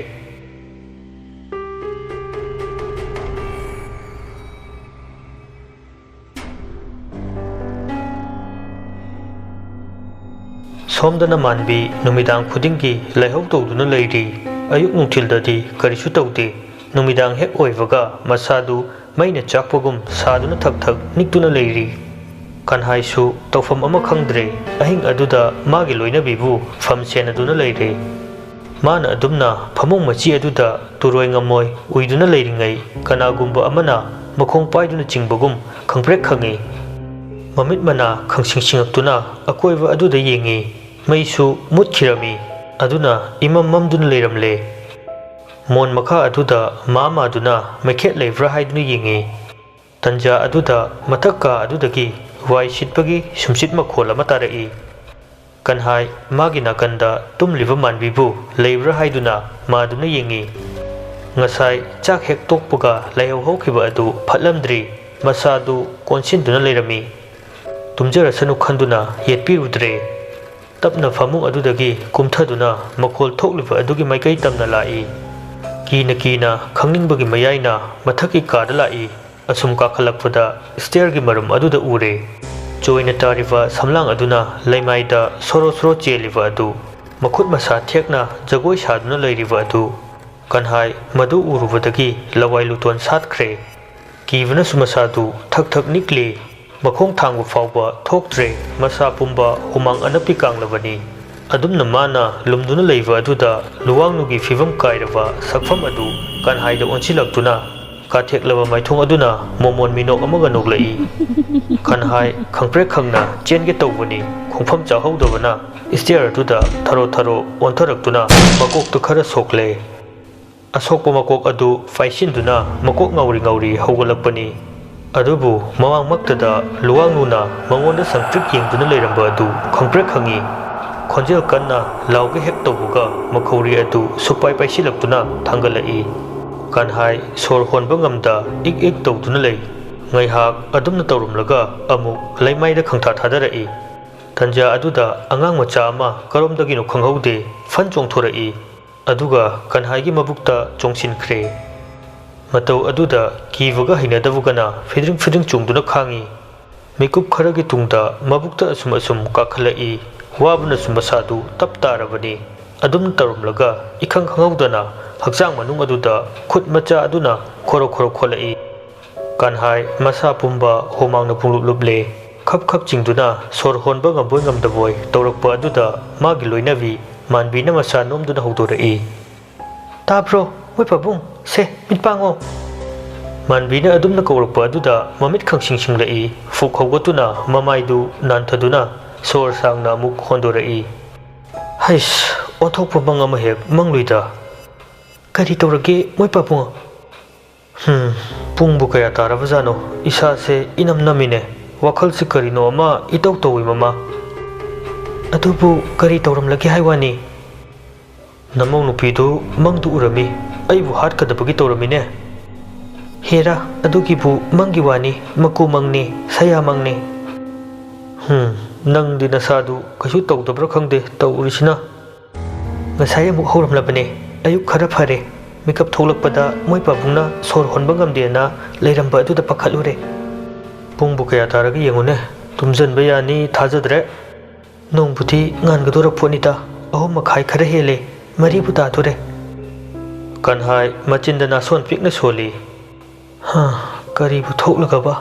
ꯁꯣꯝꯗꯅ ꯃꯥꯟꯕꯤ ꯅꯨꯃꯤꯗꯥꯡ ꯈꯨꯗꯤꯡꯒꯤ ꯂꯥꯏꯍꯧ ꯇꯧꯗꯨꯅ ꯂꯩꯔꯤ꯫ ꯑꯌꯨꯛ ꯅꯨꯡꯊꯤꯜꯗꯗꯤ ꯀꯔꯤꯁꯨ ꯇꯧꯗꯦ꯫ ꯅꯨꯃꯤꯗꯥꯡ ꯍꯦꯛ ꯑꯣꯏꯕꯒ ꯃꯁꯥꯗꯨ ꯃꯩꯅ ꯆꯥꯛꯄꯒꯨꯝ ꯁꯥꯗꯨꯅ ꯊꯛ ꯊꯛ ꯅꯤꯛꯇꯨꯅ ꯂꯩꯔꯤ꯫ ꯀꯟꯍꯥꯏꯁꯨ ꯇꯧꯐꯝ ꯑꯃ ꯈꯪꯗ꯭ꯔꯦ꯫ ꯑꯍꯤꯡ ꯑꯗꯨꯗ ꯃꯥꯒꯤ ꯂꯣꯏꯅꯕꯤꯕꯨ ꯐꯝ ꯁꯦꯟꯅꯗꯨꯅ ꯂꯩꯔꯦ꯫ ꯃꯥꯅ ꯑꯗꯨꯝꯅ ꯐꯃꯨꯡ ꯃꯆꯤ ꯑꯗꯨꯗ ꯇꯨꯔꯣꯏ ꯉꯝꯃꯣꯏ ꯎꯏꯗꯨꯅ ꯂꯩꯔꯤꯉꯩ, ꯀꯅꯥꯒꯨꯝꯕ ꯑꯃꯅ ꯃꯈꯣꯡ ꯄꯥꯏꯗꯨꯅ ꯆꯤꯡꯕꯒꯨꯝ ꯈꯪꯄ꯭ꯔꯦꯛ ꯈꯪꯉꯤ꯫ ꯃꯃꯤꯠ ꯃꯅꯥ ꯈꯪꯁꯤꯡ ꯁꯤꯡꯉꯛꯇꯨꯅ ꯑꯀꯣꯏꯕ ꯑꯗꯨꯗ ꯌꯦꯡꯉꯤ꯫ ꯃꯩꯁꯨ ꯃꯨꯠꯈꯤꯔꯝꯃꯤ꯫ ꯑꯗꯨꯅ ꯏꯃꯝ ꯃꯝꯗꯨꯅ ꯂꯩꯔꯝꯂꯦ꯫ ꯃꯣꯟ ꯃꯈꯥ ꯑꯗꯨꯗ ꯃꯥ ꯃꯥꯗꯨꯅ ꯃꯩꯈꯦꯠ ꯂꯩꯕ꯭ꯔꯥ ꯍꯥꯏꯗꯨꯅ ꯌꯦꯡꯉꯤ꯫ ꯇꯟꯖꯥ ꯑꯗꯨꯗ ꯃꯊꯛ ꯀꯥ ꯑꯗꯨꯗꯒꯤ ꯋꯥꯏ ꯁꯤꯠꯄꯒꯤ ꯁꯨꯝꯁꯤꯠ ꯃꯈꯣꯜ ꯑꯃ ꯇꯥꯔꯛꯏ꯫ ꯀꯟꯍꯥꯏ ꯃꯥꯒꯤ ꯅꯥꯀꯟꯗ ꯇꯨꯝꯂꯤꯕ ꯃꯥꯟꯕꯤꯕꯨ ꯂꯩꯕ꯭ꯔꯥ ꯍꯥꯏꯗꯨꯅ ꯃꯥꯗꯨꯅ ꯌꯦꯡꯉꯤ꯫ ꯉꯁꯥꯏ ꯆꯥꯛ ꯍꯦꯛ ꯇꯣꯛꯄꯒ ꯂꯥꯏꯍꯧ ꯍꯧꯈꯤꯕ ꯑꯗꯨ ꯐꯠꯂꯝꯗ꯭ꯔꯤ꯫ ꯃꯁꯥꯗꯨ ꯀꯣꯟꯁꯤꯟꯗꯨꯅ ꯂꯩꯔꯝꯃꯤ꯫ ꯇꯨꯝꯖꯔꯁꯅꯨ ꯈꯟꯗꯨꯅ ꯌꯦꯠꯄꯤꯔꯨꯗ꯭ꯔꯦ꯫ ꯇꯞꯅ ꯐꯃꯨꯡ ꯑꯗꯨꯗꯒꯤ ꯀꯨꯝꯊꯗꯨꯅ ꯃꯈꯣꯜ ꯊꯣꯛꯂꯤꯕ ꯑꯗꯨꯒꯤ ꯃꯥꯏꯀꯩ ꯇꯝꯅ ꯂꯥꯛꯏ꯫ ꯀꯤꯅ ꯀꯤꯅ ꯈꯪꯅꯤꯡꯕꯒꯤ ꯃꯌꯥꯏꯅ ꯃꯊꯛꯀꯤ ꯀꯥꯗ ꯂꯥꯛꯏ꯫ ꯑꯁꯨꯝ ꯀꯥꯈꯠꯂꯛꯄꯗ ꯁ꯭ꯇꯦꯌꯔꯒꯤ ꯃꯔꯨꯝ ꯑꯗꯨꯗ ꯎꯔꯦ꯫ ꯆꯣꯏꯅ ꯇꯥꯔꯤꯕ ꯁꯝꯂꯥꯡ ꯑꯗꯨꯅ ꯂꯩꯃꯥꯏꯗ ꯁꯣꯔꯣ ꯁꯣꯔꯣ ꯆꯦꯜꯂꯤꯕ ꯑꯗꯨ ꯃꯈꯨꯠ ꯃꯁꯥ ꯊꯦꯛꯅ ꯖꯒꯣꯏ ꯁꯥꯗꯨꯅ ꯂꯩꯔꯤꯕ ꯑꯗꯨ꯫ ꯀꯟꯍꯥꯏ ꯃꯗꯨ ꯎꯔꯨꯕꯗꯒꯤ ꯂꯋꯥꯏ ꯂꯨꯇꯣꯟ ꯁꯥꯠꯈ꯭ꯔꯦ꯫ ꯀꯤꯕꯅꯁꯨ ꯃꯁꯥꯗꯨ ꯊꯛ ꯊꯛ ꯅꯤꯛꯂꯤ꯫ ꯃꯈꯣꯡ ꯊꯥꯡꯕ ꯐꯥꯎꯕ ꯊꯣꯛꯇ꯭ꯔꯦ꯫ ꯃꯁꯥ ꯄꯨꯝꯕ ꯍꯨꯃꯥꯡ ꯑꯅꯞꯄꯤ ꯀꯥꯡꯂꯕꯅꯤ꯫ ꯑꯗꯨꯝꯅ ꯃꯥꯅ ꯂꯨꯝꯗꯨꯅ ꯂꯩꯕ ꯑꯗꯨꯗ ꯂꯨꯋꯥꯡꯅꯨꯒꯤ ꯐꯤꯕꯝ ꯀꯥꯏꯔꯕ ꯁꯛꯐꯝ ꯑꯗꯨ ꯀꯟꯍꯥꯏꯗ ꯑꯣꯟꯁꯤꯜꯂꯛꯇꯨꯅ ꯀꯥꯊꯦꯛꯂꯕ ꯃꯥꯏꯊꯣꯡ ꯑꯗꯨꯅ ꯃꯣꯃꯣꯟ ꯃꯤꯅꯣꯛ ꯑꯃꯒ ꯅꯣꯛꯂꯛꯏ꯫ ꯀꯟꯍꯥꯏ ꯈꯪꯄ꯭ꯔꯦꯛ ꯈꯪꯅ ꯆꯦꯟꯒꯦ ꯇꯧꯕꯅꯤ, ꯈꯣꯡꯐꯝ ꯆꯥꯍꯧꯗꯕꯅ ꯁ꯭ꯇꯦꯌꯔ ꯑꯗꯨꯗ ꯊꯔꯣ ꯊꯔꯣ ꯑꯣꯟꯊꯔꯛꯇꯨꯅ ꯃꯀꯣꯛꯇ ꯈꯔ ꯁꯣꯛꯂꯦ꯫ ꯑꯁꯣꯛꯄ ꯃꯀꯣꯛ ꯑꯗꯨ ꯄꯥꯏꯁꯤꯟꯗꯨꯅ ꯃꯀꯣꯛ ꯉꯥꯎꯔꯤ ꯉꯥꯎꯔꯤ ꯍꯧꯒꯠꯂꯛꯄꯅꯤ꯫ ꯑꯗꯨꯕꯨ ꯃꯃꯥꯡꯃꯛꯇꯗ ꯂꯨꯋꯥꯡꯅꯨꯅ ꯃꯉꯣꯟꯗ ꯁꯪꯇ꯭ꯔꯤꯛ ꯌꯦꯡꯗꯨꯅ ꯂꯩꯔꯝꯕ ꯑꯗꯨ ꯈꯪꯄ꯭ꯔꯦꯛ ꯈꯪꯉꯤ꯫ ꯈꯣꯟꯖꯦꯜ ꯀꯟꯅ ꯂꯥꯎꯒꯦ ꯍꯦꯛ ꯇꯧꯕꯒ ꯃꯈꯧꯔꯤ ꯑꯗꯨ ꯁꯨꯛꯄꯥꯏ ꯄꯥꯏꯁꯤꯜꯂꯛꯇꯨꯅ ꯊꯥꯡꯒꯠꯂꯛꯏ꯫ ꯀꯟꯍꯥꯏ ꯁꯣꯔ ꯍꯣꯟꯕ ꯉꯝꯗ ꯏꯛ ꯏꯛ ꯇꯧꯗꯨꯅ ꯂꯩ꯫ ꯉꯥꯏꯍꯥꯛ ꯑꯗꯨꯝꯅ ꯇꯧꯔꯝꯂꯒ ꯑꯃꯨꯛ ꯂꯩꯃꯥꯏꯗ ꯈꯪꯊꯥ ꯊꯥꯗꯔꯛꯏ꯫ ꯇꯟꯖꯥ ꯑꯗꯨꯗ ꯑꯉꯥꯡ ꯃꯆꯥ ꯑꯃ ꯀꯔꯣꯝꯗꯒꯤꯅꯣ ꯈꯪꯍꯧꯗꯦ ꯐꯟ ꯆꯣꯡꯊꯣꯔꯛꯏ꯫ ꯑꯗꯨꯒ ꯀꯟꯍꯥꯏꯒꯤ ꯃꯕꯨꯛꯇ ꯆꯣꯡꯁꯤꯟꯈ꯭ꯔꯦ꯫ ꯃꯇꯧ ꯑꯗꯨꯗ ꯀꯤꯕꯒ ꯍꯩꯅꯗꯕꯒꯅ ꯐꯤꯗ꯭ꯔꯤꯡ ꯐꯤꯗ꯭ꯔꯤꯡ ꯆꯣꯡꯗꯨꯅ ꯈꯥꯡꯉꯤ꯫ ꯃꯤꯀꯨꯞ ꯈꯔꯒꯤ ꯇꯨꯡꯗ ꯃꯕꯨꯛꯇ ꯑꯁꯨꯝ ꯑꯁꯨꯝ ꯀꯥꯈꯠꯂꯛꯏ꯫ ꯋꯥꯕꯅꯁꯨ ꯃꯁꯥꯗꯨ ꯇꯞ ꯇꯥꯔꯕꯅꯤ꯫ ꯑꯗꯨꯝ ꯇꯧꯔꯝꯂꯒ ꯏꯈꯪ ꯈꯪꯍꯧꯗꯅ ꯍꯛꯆꯥꯡ ꯃꯅꯨꯡ ꯑꯗꯨꯗ ꯈꯨꯠ ꯃꯆꯥ ꯑꯗꯨꯅ ꯈꯣꯔꯣ ꯈꯣꯔꯣ ꯈꯣꯠꯂꯛꯏ꯫ ꯀꯥꯟꯍꯥꯏ ꯃꯁꯥ ꯄꯨꯝꯕ ꯍꯨꯃꯥꯡꯅ ꯄꯨꯡꯂꯨꯞ ꯂꯨꯞꯂꯦ꯫ ꯈꯞ ꯈꯞ ꯆꯤꯡꯗꯨꯅ ꯁꯣꯔ ꯍꯣꯟꯕ ꯉꯝꯕꯣꯏ ꯉꯝꯗꯕꯣꯏ ꯇꯧꯔꯛꯄ ꯑꯗꯨꯗ ꯃꯥꯒꯤ ꯂꯣꯏꯅꯕꯤ ꯃꯥꯟꯕꯤꯅ ꯃꯁꯥ ꯅꯣꯝꯗꯨꯅ ꯍꯧꯗꯣꯔꯛꯏ꯫ "ꯇꯥꯕ꯭ꯔꯣ, ꯃꯣꯏ ꯄꯥꯕꯨꯡ? ꯁꯦ, ꯃꯤꯠ ꯄꯥꯡꯉꯣ!" ꯃꯥꯟꯕꯤꯅ ꯑꯗꯨꯝꯅ ꯀꯧꯔꯛꯄ ꯑꯗꯨꯗ ꯃꯃꯤꯠ ꯈꯪꯁꯤꯡ ꯁꯤꯡꯂꯛꯏ꯫ ꯐꯨꯛ ꯍꯧꯒꯠꯇꯨꯅ ꯃꯃꯥꯏꯗꯨ ꯅꯥꯟꯊꯗꯨꯅ ꯁꯣꯔ ꯁꯥꯡꯅ ꯑꯃꯨꯛ ꯍꯣꯟꯗꯣꯔꯛꯏ꯫ "ꯍꯩꯁ, ꯑꯣꯟꯊꯣꯛꯄ ꯃꯪ ꯑꯃ ꯍꯦꯛ ꯃꯪꯂꯨꯏꯗ꯫ ꯀꯔꯤ ꯇꯧꯔꯒꯦ, ꯃꯣꯏ ꯄꯥꯕꯨꯡ?" "ꯍꯨꯝ, ꯄꯨꯡꯕꯨ ꯀꯌꯥ ꯇꯥꯔꯕꯖꯥꯠꯅꯣ? ꯏꯁꯥꯁꯦ ꯏꯅꯝ ꯅꯝꯃꯤꯅꯦ꯫ ꯋꯥꯈꯜꯁꯤ ꯀꯔꯤꯅꯣ ꯑꯃ ꯏꯇꯧ ꯇꯧꯏ, ꯃꯃꯥ꯫" "ꯑꯗꯨꯕꯨ ꯀꯔꯤ ꯇꯧꯔꯝꯂꯒꯦ ꯍꯥꯏ ꯋꯥꯅꯤ?" "ꯅꯃꯧ ꯅꯨꯄꯤꯗꯨ ꯃꯪꯗꯨ ꯎꯔꯝꯃꯤ꯫ ꯑꯩꯕꯨ ꯍꯥꯠꯀꯗꯕꯒꯤ ꯇꯧꯔꯝꯃꯤꯅꯦ꯫" "ꯍꯦꯔꯥ, ꯑꯗꯨꯒꯤꯕꯨ ꯃꯪꯒꯤ ꯋꯥꯅꯤ, ꯃꯀꯨ ꯃꯪꯅꯤ, ꯁꯌꯥ ꯃꯪꯅꯤ꯫" "ꯍꯨꯝ, ꯅꯪꯗꯤ ꯅꯁꯥꯗꯨ ꯀꯩꯁꯨ ꯇꯧꯗꯕ꯭ꯔꯥ ꯈꯪꯗꯦ ꯇꯧꯔꯤꯁꯤꯅ꯫" "ꯉꯁꯥꯏ ꯑꯃꯨꯛ ꯍꯧꯔꯝꯂꯕꯅꯦ꯫ ꯑꯌꯨꯛ ꯈꯔ ꯐꯔꯦ꯫ ꯃꯤꯀꯞ ꯊꯣꯛꯂꯛꯄꯗ ꯃꯣꯏ ꯄꯥꯕꯨꯡꯅ ꯁꯣꯔ ꯍꯣꯟꯕ ꯉꯝꯗꯦꯅ ꯂꯩꯔꯝꯕ ꯑꯗꯨꯗ ꯄꯥꯈꯠꯂꯨꯔꯦ꯫" "ꯄꯨꯡꯕꯨ ꯀꯌꯥ ꯇꯥꯔꯒꯦ ꯌꯦꯡꯉꯨꯅꯦ꯫ ꯇꯨꯝꯖꯟꯕ ꯌꯥꯅꯤ ꯊꯥꯖꯗ꯭ꯔꯦ꯫" "ꯅꯣꯡꯕꯨꯗꯤ ꯉꯥꯟꯒꯗꯧꯔ ꯄꯣꯠꯅꯤꯗ꯫ ꯑꯍꯨꯝ ꯃꯈꯥꯏ ꯈꯔ ꯍꯦꯜꯂꯦ꯫ ꯃꯔꯤꯕꯨ ꯇꯥꯗꯣꯔꯦ꯫" ꯀꯟꯍꯥꯏ ꯃꯆꯤꯟꯗ ꯅꯥꯁꯣꯟ ꯄꯤꯛꯅ ꯁꯣꯜꯂꯤ꯫ "ꯍꯥ, ꯀꯔꯤꯕꯨ ꯊꯣꯛꯂꯒꯕ?"